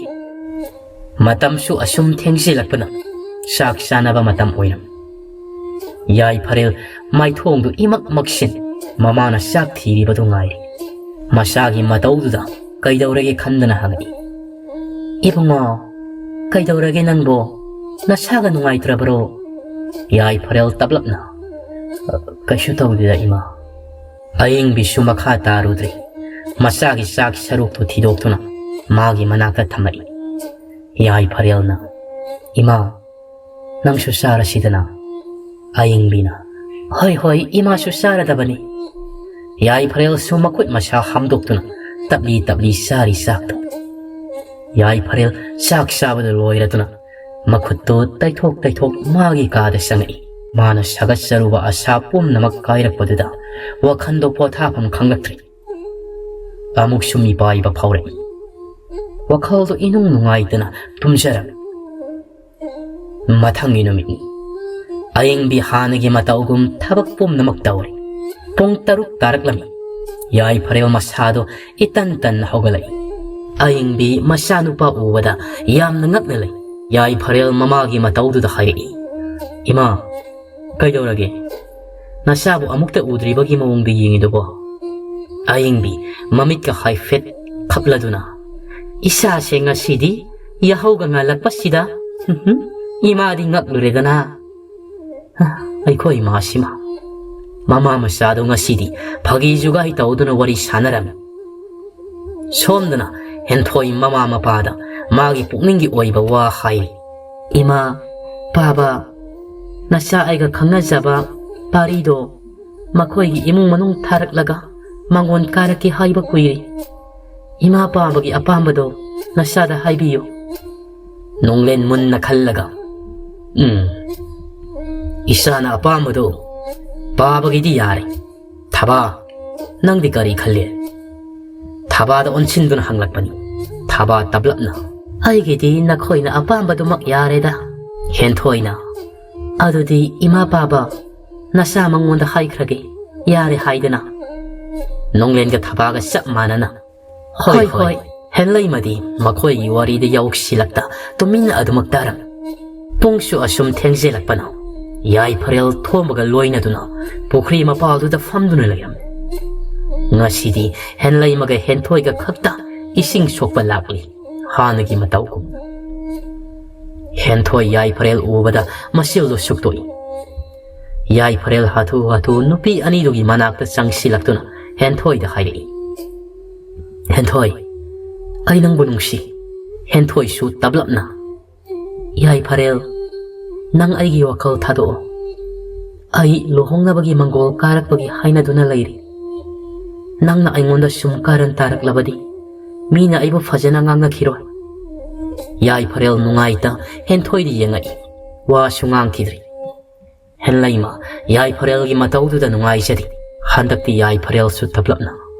ꯃꯇꯝꯁꯨ ꯑꯁꯨꯝ ꯊꯦꯡꯖꯤꯜꯂꯛꯄꯅ ꯆꯥꯛ ꯆꯥꯅꯕ ꯃꯇꯝ ꯑꯣꯏꯔꯝ꯫ ꯌꯥꯏꯐꯔꯦꯜ ꯃꯥꯏꯊꯣꯡꯗꯨ ꯏꯃꯛ ꯃꯛꯁꯤꯟ ꯃꯃꯥꯅ ꯆꯥꯛ ꯊꯤꯔꯤꯕꯗꯨ ꯉꯥꯏꯔꯤ꯫ ꯃꯆꯥꯒꯤ ꯃꯇꯧꯗꯨꯗ ꯀꯩꯗꯧꯔꯒꯦ ꯈꯟꯗꯅ ꯍꯪꯉꯛꯏ, "ꯏꯕꯨꯡꯉꯣ, ꯀꯩꯗꯧꯔꯒꯦ ꯅꯪꯕꯣ? ꯅꯁꯥꯒ ꯅꯨꯡꯉꯥꯏꯇ꯭ꯔꯕ꯭ꯔꯣ?" ꯌꯥꯏꯐꯔꯦꯜ ꯇꯞꯂꯞꯅ, "ꯀꯩꯁꯨ ꯇꯧꯗꯦꯗ ꯏꯃꯥ꯫" ꯑꯌꯤꯡꯕꯤꯁꯨ ꯃꯈꯥ ꯇꯥꯔꯨꯗ꯭ꯔꯦ꯫ ꯃꯆꯥꯒꯤ ꯆꯥꯛ ꯁꯔꯨꯛꯇꯨ ꯊꯤꯗꯣꯛꯇꯨꯅ ꯃꯥꯒꯤ ꯃꯅꯥꯛꯇ ꯊꯝꯃꯛꯏ꯫ ꯌꯥꯏꯐꯔꯦꯜꯅ, "ꯏꯃꯥ, ꯅꯪꯁꯨ ꯆꯥꯔꯁꯤꯗꯅ꯫" ꯑꯌꯤꯡꯕꯤꯅ, "ꯍꯣꯏ, ꯍꯣꯏ, ꯏꯃꯥꯁꯨ ꯆꯥꯔꯗꯕꯅꯤ꯫" ꯌꯥꯏꯐꯔꯦꯜꯁꯨ ꯃꯈꯨꯠ ꯃꯁꯥ ꯍꯥꯝꯗꯣꯛꯇꯨꯅ ꯇꯞꯂꯤ ꯇꯞꯂꯤ ꯆꯥꯔꯤ ꯆꯥꯛꯇꯨ꯫ ꯌꯥꯏꯐꯔꯦꯜ ꯆꯥꯛ ꯆꯥꯕꯗꯨ ꯂꯣꯏꯔꯗꯨꯅ ꯃꯈꯨꯠꯇꯨ ꯇꯩꯊꯣꯛ ꯇꯩꯊꯣꯛ ꯃꯥꯒꯤ ꯀꯥꯗ ꯆꯪꯉꯛꯏ꯫ ꯃꯥꯅ ꯁꯥꯒꯠꯆꯔꯨꯕ ꯑꯁꯥ ꯄꯨꯝꯅꯃꯛ ꯀꯥꯏꯔꯛꯄꯗꯨꯗ ꯋꯥꯈꯜꯗꯣ ꯄꯣꯊꯥꯐꯝ ꯈꯪꯂꯛꯇ꯭ꯔꯦ꯫ ꯑꯃꯨꯛꯁꯨ ꯃꯤꯄꯥꯏꯕ ꯐꯥꯎꯔꯛꯏ꯫ ꯋꯥꯈꯜꯗꯣ ꯏꯅꯨꯡ ꯅꯨꯡꯉꯥꯏꯇꯅ ꯇꯨꯝꯖꯔꯝꯃꯤ꯫ ꯃꯊꯪꯒꯤ ꯅꯨꯃꯤꯠꯅꯤ꯫ ꯑꯌꯤꯡꯕꯤ ꯍꯥꯟꯅꯒꯤ ꯃꯇꯧꯒꯨꯝ ꯊꯕꯛ ꯄꯨꯝꯅꯃꯛ ꯇꯧꯔꯤ꯫ ꯄꯨꯡ ꯇꯔꯨꯛ ꯇꯥꯔꯛꯂꯝꯃꯤ꯫ ꯌꯥꯏꯐꯔꯦꯜ ꯃꯁꯥꯗꯣ ꯏꯇꯟ ꯇꯟꯅ ꯍꯧꯒꯠꯂꯛꯏ꯫ ꯑꯌꯤꯡꯕꯤ ꯃꯆꯥꯅꯨꯄꯥ ꯎꯕꯗ ꯌꯥꯝꯅ ꯉꯛꯅ ꯂꯩ꯫ ꯌꯥꯏꯐꯔꯦꯜ ꯃꯃꯥꯒꯤ ꯃꯇꯧꯗꯨꯗ ꯍꯥꯏꯔꯛꯏ, "ꯏꯃꯥ, ꯀꯩꯗꯧꯔꯒꯦ? ꯅꯆꯥꯕꯨ ꯑꯃꯨꯛꯇ ꯎꯗ꯭ꯔꯤꯕꯒꯤ ꯃꯑꯣꯡꯗ ꯌꯦꯡꯉꯤꯗꯨꯕꯣ?" ꯑꯌꯤꯡꯕꯤ ꯃꯃꯤꯠꯀ ꯍꯥꯏꯐꯦꯠ ꯈꯞꯂꯗꯨꯅ, "ꯏꯆꯥꯁꯦ ꯉꯁꯤꯗꯤ ꯌꯥꯍꯧꯒ ꯉꯜꯂꯛꯄꯁꯤꯗ, ꯏꯃꯥꯗꯤ ꯉꯛꯂꯨꯔꯦꯗꯅ꯫ ꯑꯩꯈꯣꯏ ꯏꯃꯥꯁꯤꯃ ꯃꯃꯥ ꯃꯆꯥꯗꯣ ꯉꯁꯤꯗꯤ ꯐꯥꯒꯤ ꯖꯨꯒꯥꯏ ꯇꯧꯗꯨꯅ ꯋꯥꯔꯤ ꯁꯥꯟꯅꯔꯝꯃꯤ꯫" ꯁꯣꯝꯗꯅ ꯍꯦꯟꯊꯣꯏ ꯃꯃꯥ ꯃꯄꯥꯗ ꯃꯥꯒꯤ ꯄꯨꯛꯅꯤꯡꯒꯤ ꯑꯣꯏꯕ ꯋꯥ ꯍꯥꯏꯔꯤ꯫ "ꯏꯃꯥ, ꯄꯥꯕ, ꯅꯆꯥ ꯑꯩꯒ ꯈꯪꯅꯖꯕ ꯄꯥꯔꯤꯗꯣ ꯃꯈꯣꯏꯒꯤ ꯏꯃꯨꯡ ꯃꯅꯨꯡ ꯊꯥꯔꯛꯂꯒ ꯃꯉꯣꯟ ꯀꯥꯔꯛꯀꯦ ꯍꯥꯏꯕ ꯀꯨꯏꯔꯦ꯫ ꯏꯃꯥ ꯄꯥꯕꯒꯤ ꯑꯄꯥꯝꯕꯗꯣ ꯅꯆꯥꯗ ꯍꯥꯏꯕꯤꯌꯨ꯫" ꯅꯣꯡꯂꯦꯟ ꯃꯨꯟꯅ ꯈꯜꯂꯒ, "ꯎꯝ, ꯏꯆꯥꯅ ꯑꯄꯥꯝꯕꯗꯣ ꯄꯥꯕꯒꯤꯗꯤ ꯌꯥꯔꯦ꯫ ꯊꯕꯥ, ꯅꯪꯗꯤ ꯀꯔꯤ ꯈꯜꯂꯤ?" ꯊꯕꯥꯗ ꯑꯣꯟꯁꯤꯟꯗꯨꯅ ꯍꯪꯂꯛꯄꯅꯤ꯫ ꯊꯕꯥ ꯇꯞꯂꯞꯅ, "ꯑꯩꯒꯤꯗꯤ ꯅꯈꯣꯏꯅ ꯑꯄꯥꯝꯕꯗꯨꯃꯛ ꯌꯥꯔꯦꯗ꯫" ꯍꯦꯟꯊꯣꯏꯅ, "ꯑꯗꯨꯗꯤ ꯏꯃꯥ ꯄꯥꯕ, ꯅꯆꯥ ꯃꯉꯣꯟꯗ ꯍꯥꯏꯈ꯭ꯔꯒꯦ, ꯌꯥꯔꯦ ꯍꯥꯏꯗꯅ?" ꯅꯣꯡꯂꯦꯟꯒ ꯊꯕꯥꯒ ꯆꯞ ꯃꯥꯟꯅꯅ, "ꯍꯣꯏ, "ꯍꯣꯏ, ꯍꯣꯏ꯫" ꯍꯦꯟꯂꯩꯃꯗꯤ ꯃꯈꯣꯏꯒꯤ ꯋꯥꯔꯤꯗ ꯌꯥꯎꯁꯤꯜꯂꯛꯇ ꯇꯨꯃꯤꯟꯅ ꯑꯗꯨꯃꯛ ꯇꯥꯔꯝꯃꯤ꯫ ꯄꯨꯡꯁꯨ ꯑꯁꯨꯝ ꯊꯦꯡꯖꯤꯜꯂꯛꯄꯅ ꯌꯥꯏꯐꯔꯦꯜ ꯊꯣꯝꯕꯒ ꯂꯣꯏꯅꯗꯨꯅ ꯄꯨꯈ꯭ꯔꯤ ꯃꯄꯥꯜꯗꯨꯗ ꯐꯝꯗꯨꯅ ꯂꯩꯔꯝꯃꯤ꯫ ꯉꯁꯤꯗꯤ ꯍꯦꯟꯂꯩꯃꯒ ꯍꯦꯟꯊꯣꯏꯒ ꯈꯛꯇ ꯏꯁꯤꯡ ꯁꯣꯛꯄ ꯂꯥꯛꯂꯤ꯫ ꯍꯥꯟꯅꯒꯤ ꯃꯇꯧꯒꯨꯝ꯫ ꯍꯦꯟꯊꯣꯏ ꯌꯥꯏꯐꯔꯦꯜ ꯎꯕꯗ ꯃꯁꯤꯜꯗꯨ ꯁꯨꯛꯇꯣꯛꯏ꯫ ꯌꯥꯏꯐꯔꯦꯜ ꯍꯥꯊꯨ ꯍꯥꯊꯨ ꯅꯨꯄꯤ ꯑꯅꯤꯗꯨꯒꯤ ꯃꯅꯥꯛꯇ ꯆꯪꯁꯤꯜꯂꯛꯇꯨꯅ ꯍꯦꯟꯊꯣꯏꯗ ꯍꯥꯏꯔꯛꯏ, "ꯍꯦꯟꯊꯣꯏ, ꯑꯩ ꯅꯪꯕꯨ ꯅꯨꯡꯁꯤ꯫" ꯍꯦꯟꯊꯣꯏꯁꯨ ꯇꯞꯂꯞꯅ, "ꯌꯥꯏꯐꯔꯦꯜ, ꯅꯪ ꯑꯩꯒꯤ ꯋꯥꯈꯜ ꯊꯥꯗꯣꯛꯑꯣ꯫ ꯑꯩ ꯂꯨꯍꯣꯡꯅꯕꯒꯤ ꯃꯪꯒꯣꯜ ꯀꯥꯔꯛꯄꯒꯤ ꯍꯥꯏꯅꯗꯨꯅ ꯂꯩꯔꯤ꯫ ꯅꯪꯅ ꯑꯩꯉꯣꯟꯗ ꯁꯨꯝ ꯀꯥꯔꯟ ꯇꯥꯔꯛꯂꯕꯗꯤ ꯃꯤꯅ ꯑꯩꯕꯨ ꯐꯖꯅ ꯉꯥꯡꯅꯈꯤꯔꯣꯏ꯫" ꯌꯥꯏꯐꯔꯦꯜ ꯅꯨꯡꯉꯥꯏꯇ ꯍꯦꯟꯊꯣꯏꯗ ꯌꯦꯡꯉꯛꯏ꯫ ꯋꯥꯁꯨ ꯉꯥꯡꯈꯤꯗ꯭ꯔꯤ꯫ ꯍꯦꯟꯂꯩꯃ ꯌꯥꯏꯐꯔꯦꯜꯒꯤ ꯃꯇꯧꯗꯨꯗ ꯅꯨꯡꯉꯥꯏꯖꯔꯤ꯫ ꯍꯟꯗꯛꯇꯤ ꯌꯥꯏꯐꯔꯦꯜꯁꯨ ꯇꯞꯂꯞꯅ,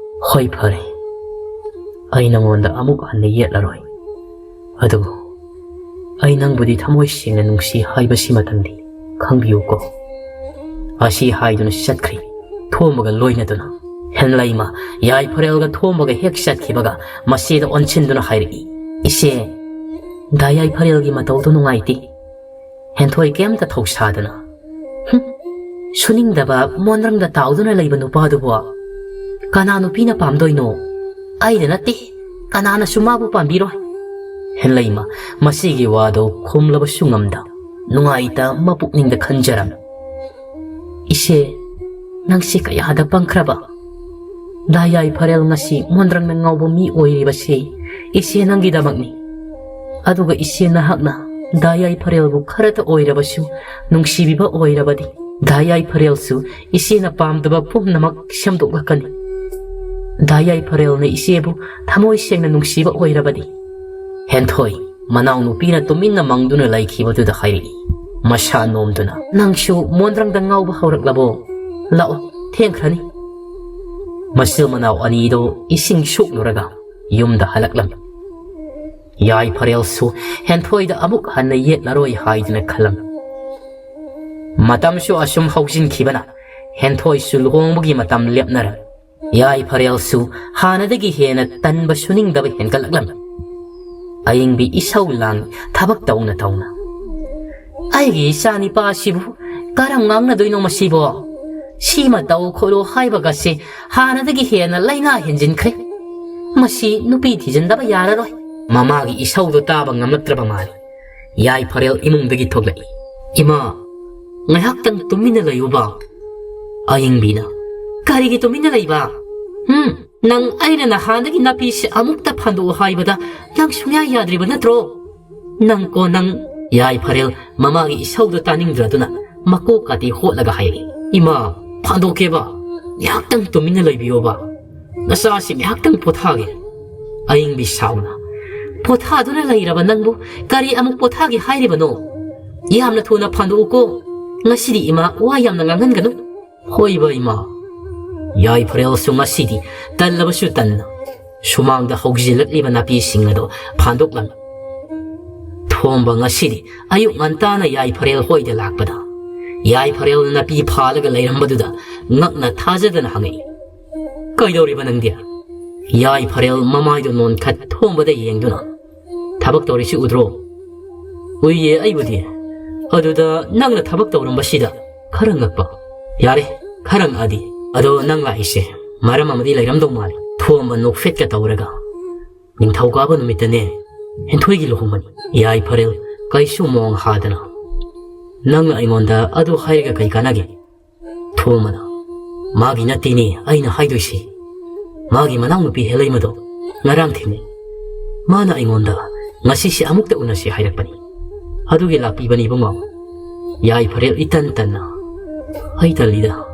"ꯍꯣꯏ, ꯐꯔꯦ, ꯑꯩ ꯅꯉꯣꯟꯗ ꯑꯃꯨꯛ ꯍꯟꯅ ꯌꯦꯠꯂꯔꯣꯏ꯫ ꯑꯗꯨꯕꯨ ꯑꯩ ꯅꯪꯕꯨꯗꯤ ꯊꯃꯣꯏ ꯁꯦꯡꯅ ꯅꯨꯡꯁꯤ ꯍꯥꯏꯕꯁꯤꯃꯇꯪꯗꯤ ꯈꯪꯕꯤꯌꯨꯀꯣ꯫ ꯑꯁꯤ ꯍꯥꯏꯗꯨꯅ ꯆꯠꯈ꯭ꯔꯦ ꯊꯣꯝꯕꯒ ꯂꯣꯏꯅꯗꯨꯅ꯫ ꯍꯦꯟꯂꯩꯃ ꯌꯥꯏꯐꯔꯦꯜꯒ ꯊꯣꯝꯕꯒ ꯍꯦꯛ ꯆꯠꯈꯤꯕꯒ ꯃꯆꯦꯗ ꯑꯣꯟꯁꯤꯟꯗꯨꯅ ꯍꯥꯏꯔꯛꯏ, "ꯏꯆꯦ, ꯗꯥ ꯌꯥꯏꯐꯔꯦꯜꯒꯤ ꯃꯇꯧꯗꯨ ꯅꯨꯡꯉꯥꯏꯇꯦ꯫ ꯍꯦꯟꯊꯣꯏ ꯀꯩꯝꯇ ꯊꯧꯁꯥꯗꯅ꯫ ꯍꯨꯝ, ꯁꯨꯅꯤꯡꯗꯕ ꯃꯣꯟꯗ꯭ꯔꯪꯗ ꯇꯥꯎꯗꯨꯅ ꯂꯩꯕ ꯅꯨꯄꯥꯗꯨꯕꯨ ꯀꯅꯥ ꯅꯨꯄꯤꯅ ꯄꯥꯝꯗꯣꯏꯅꯣ? ꯑꯩꯗ ꯅꯠꯇꯦ, ꯀꯅꯥꯅꯁꯨ ꯃꯥꯕꯨ ꯄꯥꯝꯕꯤꯔꯣꯏ꯫" ꯍꯦꯟꯂꯩꯃ ꯃꯁꯤꯒꯤ ꯋꯥꯗꯨ ꯈꯨꯝꯂꯕꯁꯨ ꯉꯝꯗ ꯅꯨꯡꯉꯥꯏꯇ ꯃꯄꯨꯛꯅꯤꯡꯗ ꯈꯟꯖꯔꯝꯃꯤ꯫ "ꯏꯆꯦ, ꯅꯪꯁꯤ ꯀꯌꯥꯗ ꯄꯪꯈ꯭ꯔꯕ꯫ ꯗꯥ ꯌꯥꯏꯐꯔꯦꯜ ꯉꯁꯤ ꯃꯣꯟꯗ꯭ꯔꯪꯅ ꯉꯥꯎꯕ ꯃꯤ ꯑꯣꯏꯔꯤꯕꯁꯤ ꯏꯆꯦ ꯅꯪꯒꯤꯗꯃꯛꯅꯤ꯫ ꯑꯗꯨꯒ ꯏꯆꯦ ꯅꯍꯥꯛꯅ ꯗꯥ ꯌꯥꯏꯐꯔꯦꯜꯕꯨ ꯈꯔꯇ ꯑꯣꯏꯔꯕꯁꯨ ꯅꯨꯡꯁꯤꯕꯤꯕ ꯑꯣꯏꯔꯕꯗꯤ ꯗꯥ ꯌꯥꯏꯐꯔꯦꯜꯁꯨ ꯏꯆꯦꯅ ꯄꯥꯝꯗꯕ ꯄꯨꯝꯅꯃꯛ ꯁꯦꯝꯗꯣꯛꯂꯛꯀꯅꯤ꯫ ꯗꯥ ꯌꯥꯏꯐꯔꯦꯜꯅ ꯏꯆꯦꯕꯨ ꯊꯃꯣꯏ ꯁꯦꯡꯅ ꯅꯨꯡꯁꯤꯕ ꯑꯣꯏꯔꯕꯗꯤ꯫" ꯍꯦꯟꯊꯣꯏ ꯃꯅꯥꯎꯅꯨꯄꯤꯅ ꯇꯨꯃꯤꯟꯅ ꯃꯪꯗꯨꯅ ꯂꯩꯈꯤꯕꯗꯨꯗ ꯍꯥꯏꯔꯛꯏ, ꯃꯁꯥ ꯅꯣꯝꯗꯨꯅ, "ꯅꯪꯁꯨ ꯃꯣꯟꯗ꯭ꯔꯪꯗ ꯉꯥꯎꯕ ꯍꯧꯔꯛꯂꯕꯣ? ꯂꯥꯛꯑꯣ, ꯊꯦꯡꯈ꯭ꯔꯅꯤ꯫" ꯃꯆꯤꯜ ꯃꯅꯥꯎ ꯑꯅꯤꯗꯨ ꯏꯁꯤꯡ ꯁꯣꯛꯂꯨꯔꯒ ꯌꯨꯝꯗ ꯍꯜꯂꯛꯂꯝꯃꯤ꯫ ꯌꯥꯏꯐꯔꯦꯜꯁꯨ ꯍꯦꯟꯊꯣꯏꯗ ꯑꯃꯨꯛ ꯍꯟꯅ ꯌꯦꯠꯂꯔꯣꯏ ꯍꯥꯏꯗꯨꯅ ꯈꯜꯂꯝꯃꯤ꯫ ꯃꯇꯝꯁꯨ ꯑꯁꯨꯝ ꯍꯧꯖꯤꯟꯈꯤꯕꯅ ꯍꯦꯟꯊꯣꯏꯁꯨ ꯂꯨꯍꯣꯡꯕꯒꯤ ꯃꯇꯝ ꯂꯦꯞꯅꯔꯝꯃꯤ꯫ ꯌꯥꯏꯐꯔꯦꯜꯁꯨ ꯍꯥꯟꯅꯗꯒꯤ ꯍꯦꯟꯅ ꯇꯟꯕ ꯁꯨꯅꯤꯡꯗꯕ ꯍꯦꯟꯒꯠꯂꯛꯂꯝꯃꯤ꯫ ꯑꯌꯤꯡꯕꯤ ꯏꯁꯧ ꯂꯥꯡꯏ ꯊꯕꯛ ꯇꯧꯅ ꯇꯧꯅ꯫ "ꯑꯩꯒꯤ ꯏꯆꯥ ꯅꯤꯄꯥꯁꯤꯕꯨ ꯀꯔꯝ ꯉꯥꯡꯅꯗꯣꯏꯅꯣ ꯃꯁꯤꯕꯣ? ꯁꯤꯃ ꯇꯧ ꯈꯣꯠꯂꯣ ꯍꯥꯏꯕꯒꯁꯦ ꯍꯥꯟꯅꯗꯒꯤ ꯍꯦꯟꯅ ꯂꯥꯏꯅꯥ ꯍꯦꯟꯖꯤꯟꯈ꯭ꯔꯦ꯫ ꯃꯁꯤ ꯅꯨꯄꯤ ꯊꯤꯖꯤꯟꯗꯕ ꯌꯥꯔꯔꯣꯏ꯫" ꯃꯃꯥꯒꯤ ꯏꯁꯧꯗꯣ ꯇꯥꯕ ꯉꯝꯂꯛꯇ꯭ꯔꯕ ꯃꯥꯜꯂꯤ꯫ ꯌꯥꯏꯐꯔꯦꯜ ꯏꯃꯨꯡꯗꯒꯤ ꯊꯣꯛꯂꯛꯏ꯫ "ꯏꯃꯥ, ꯉꯥꯏꯍꯥꯛꯇꯪ ꯇꯨꯃꯤꯟꯅ ꯂꯩꯌꯨꯕ꯫" ꯑꯌꯤꯡꯕꯤꯅ, "ꯀꯔꯤꯒꯤ ꯇꯨꯃꯤꯟꯅ ꯂꯩꯕ? ꯍꯨꯝ, ꯅꯪ ꯑꯩꯅ ꯅꯍꯥꯟꯗꯒꯤ ꯅꯥꯄꯤꯁꯦ ꯑꯃꯨꯛꯇ ꯐꯥꯟꯗꯣꯛꯑꯣ ꯍꯥꯏꯕꯗ ꯅꯪ ꯁꯨꯡꯌꯥ ꯌꯥꯗ꯭ꯔꯤꯕ ꯅꯠꯇ꯭ꯔꯣ? ꯅꯪ ꯀꯣ ꯅꯪ꯫" ꯌꯥꯏꯐꯔꯦꯜ ꯃꯃꯥꯒꯤ ꯏꯁꯧꯗꯣ ꯇꯥꯅꯤꯡꯗ꯭ꯔꯗꯨꯅ ꯃꯀꯣꯛ ꯀꯥꯇꯤ ꯍꯣꯠꯂꯒ ꯍꯥꯏꯔꯛꯏ, "ꯏꯃꯥ, ꯐꯥꯟꯗꯣꯛꯀꯦꯕ, ꯉꯥꯏꯍꯥꯛꯇꯪ ꯇꯨꯃꯤꯟꯅ ꯂꯩꯕꯤꯌꯣꯕ꯫ ꯅꯆꯥꯁꯤ ꯉꯥꯏꯍꯥꯛꯇꯪ ꯄꯣꯊꯥꯒꯦ꯫" ꯑꯌꯤꯡꯕꯤ ꯁꯥꯎꯅ, "ꯄꯣꯊꯥꯗꯨꯅ ꯂꯩꯔꯕ ꯅꯪꯕꯨ ꯀꯔꯤ ꯑꯃꯨꯛ ꯄꯣꯊꯥꯒꯦ ꯍꯥꯏꯔꯤꯕꯅꯣ? ꯌꯥꯝꯅ ꯊꯨꯅ ꯐꯥꯟꯗꯣꯛꯎꯀꯣ꯫ ꯉꯁꯤꯗꯤ ꯏꯃꯥ ꯋꯥ ꯌꯥꯝꯅ ꯉꯥꯡꯍꯟꯒꯅꯨ꯫" "ꯍꯣꯏꯕ ꯏꯃꯥ꯫" ꯌꯥꯏꯐꯔꯦꯜꯁꯨ ꯉꯁꯤꯗꯤ ꯇꯜꯂꯕꯁꯨ ꯇꯟꯅ ꯁꯨꯃꯥꯡꯗ ꯍꯧꯖꯤꯜꯂꯛꯂꯤꯕ ꯅꯥꯄꯤꯁꯤꯡ ꯑꯗꯨ ꯐꯥꯟꯗꯣꯛꯂꯝꯃꯤ꯫ ꯊꯣꯝꯕ ꯉꯁꯤꯗꯤ ꯑꯌꯨꯛ ꯉꯟꯇꯥꯅ ꯌꯥꯏꯐꯔꯦꯜ ꯍꯣꯏꯗ ꯂꯥꯛꯄꯗ ꯌꯥꯏꯐꯔꯦꯜ ꯅꯥꯄꯤ ꯐꯥꯜꯂꯒ ꯂꯩꯔꯝꯕꯗꯨꯗ ꯉꯛꯅ ꯊꯥꯖꯗꯅ ꯍꯪꯉꯛꯏ, "ꯀꯩꯗꯧꯔꯤꯕ ꯅꯪꯗꯤ?" ꯌꯥꯏꯐꯔꯦꯜ ꯃꯃꯥꯏꯗꯨ ꯅꯣꯟꯈꯠ ꯊꯣꯝꯕꯗ ꯌꯦꯡꯗꯨꯅ, "ꯊꯕꯛ ꯇꯧꯔꯤꯁꯤ ꯎꯗ꯭ꯔꯣ?" "ꯎꯏꯌꯦ ꯑꯩꯕꯨꯗꯤ꯫ ꯑꯗꯨꯗ ꯅꯪꯅ ꯊꯕꯛ ꯇꯧꯔꯝꯕꯁꯤꯗ ꯈꯔ ꯉꯛꯄ꯫" "ꯌꯥꯔꯦ, ꯈꯔ ꯉꯛꯑꯗꯤ꯫ ꯑꯗꯣ ꯅꯪ ꯂꯥꯛꯏꯁꯦ ꯃꯔꯝ ꯑꯃꯗꯤ ꯂꯩꯔꯝꯗꯧ ꯃꯥꯜꯂꯤ꯫" ꯊꯣꯝꯕ ꯅꯣꯛꯐꯦꯠꯀ ꯇꯧꯔꯒ, "ꯅꯤꯡꯊꯧꯀꯥꯕ ꯅꯨꯃꯤꯠꯇꯅꯦ ꯍꯦꯟꯊꯣꯏꯒꯤ ꯂꯨꯍꯣꯡꯕꯅꯤ꯫" ꯌꯥꯏꯐꯔꯦꯜ ꯀꯩꯁꯨ ꯃꯣꯡ ꯍꯥꯗꯅ, "ꯅꯪꯅ ꯑꯩꯉꯣꯟꯗ ꯑꯗꯨ ꯍꯥꯏꯔꯒ ꯀꯩ ꯀꯥꯟꯅꯒꯦ?" ꯊꯣꯝꯕꯅ, "ꯃꯥꯒꯤ ꯅꯠꯇꯦꯅꯦ ꯑꯩꯅ ꯍꯥꯏꯗꯣꯏꯁꯤ꯫ ꯃꯥꯒꯤ ꯃꯅꯥꯎꯅꯨꯄꯤ ꯍꯦꯂꯩꯃꯗꯣ ꯉꯔꯥꯡ ꯊꯦꯡꯅꯩ꯫ ꯃꯥꯅ ꯑꯩꯉꯣꯟꯗ ꯉꯁꯤꯁꯦ ꯑꯃꯨꯛꯇ ꯎꯅꯁꯤ ꯍꯥꯏꯔꯛꯄꯅꯤ꯫ ꯑꯗꯨꯒꯤ ꯂꯥꯛꯄꯤꯕꯅꯤ ꯏꯕꯨꯡꯉꯣ꯫" ꯌꯥꯏꯐꯔꯦꯜ ꯏꯇꯟ ꯇꯟꯅ, "ꯑꯩ ꯇꯜꯂꯤꯗ꯫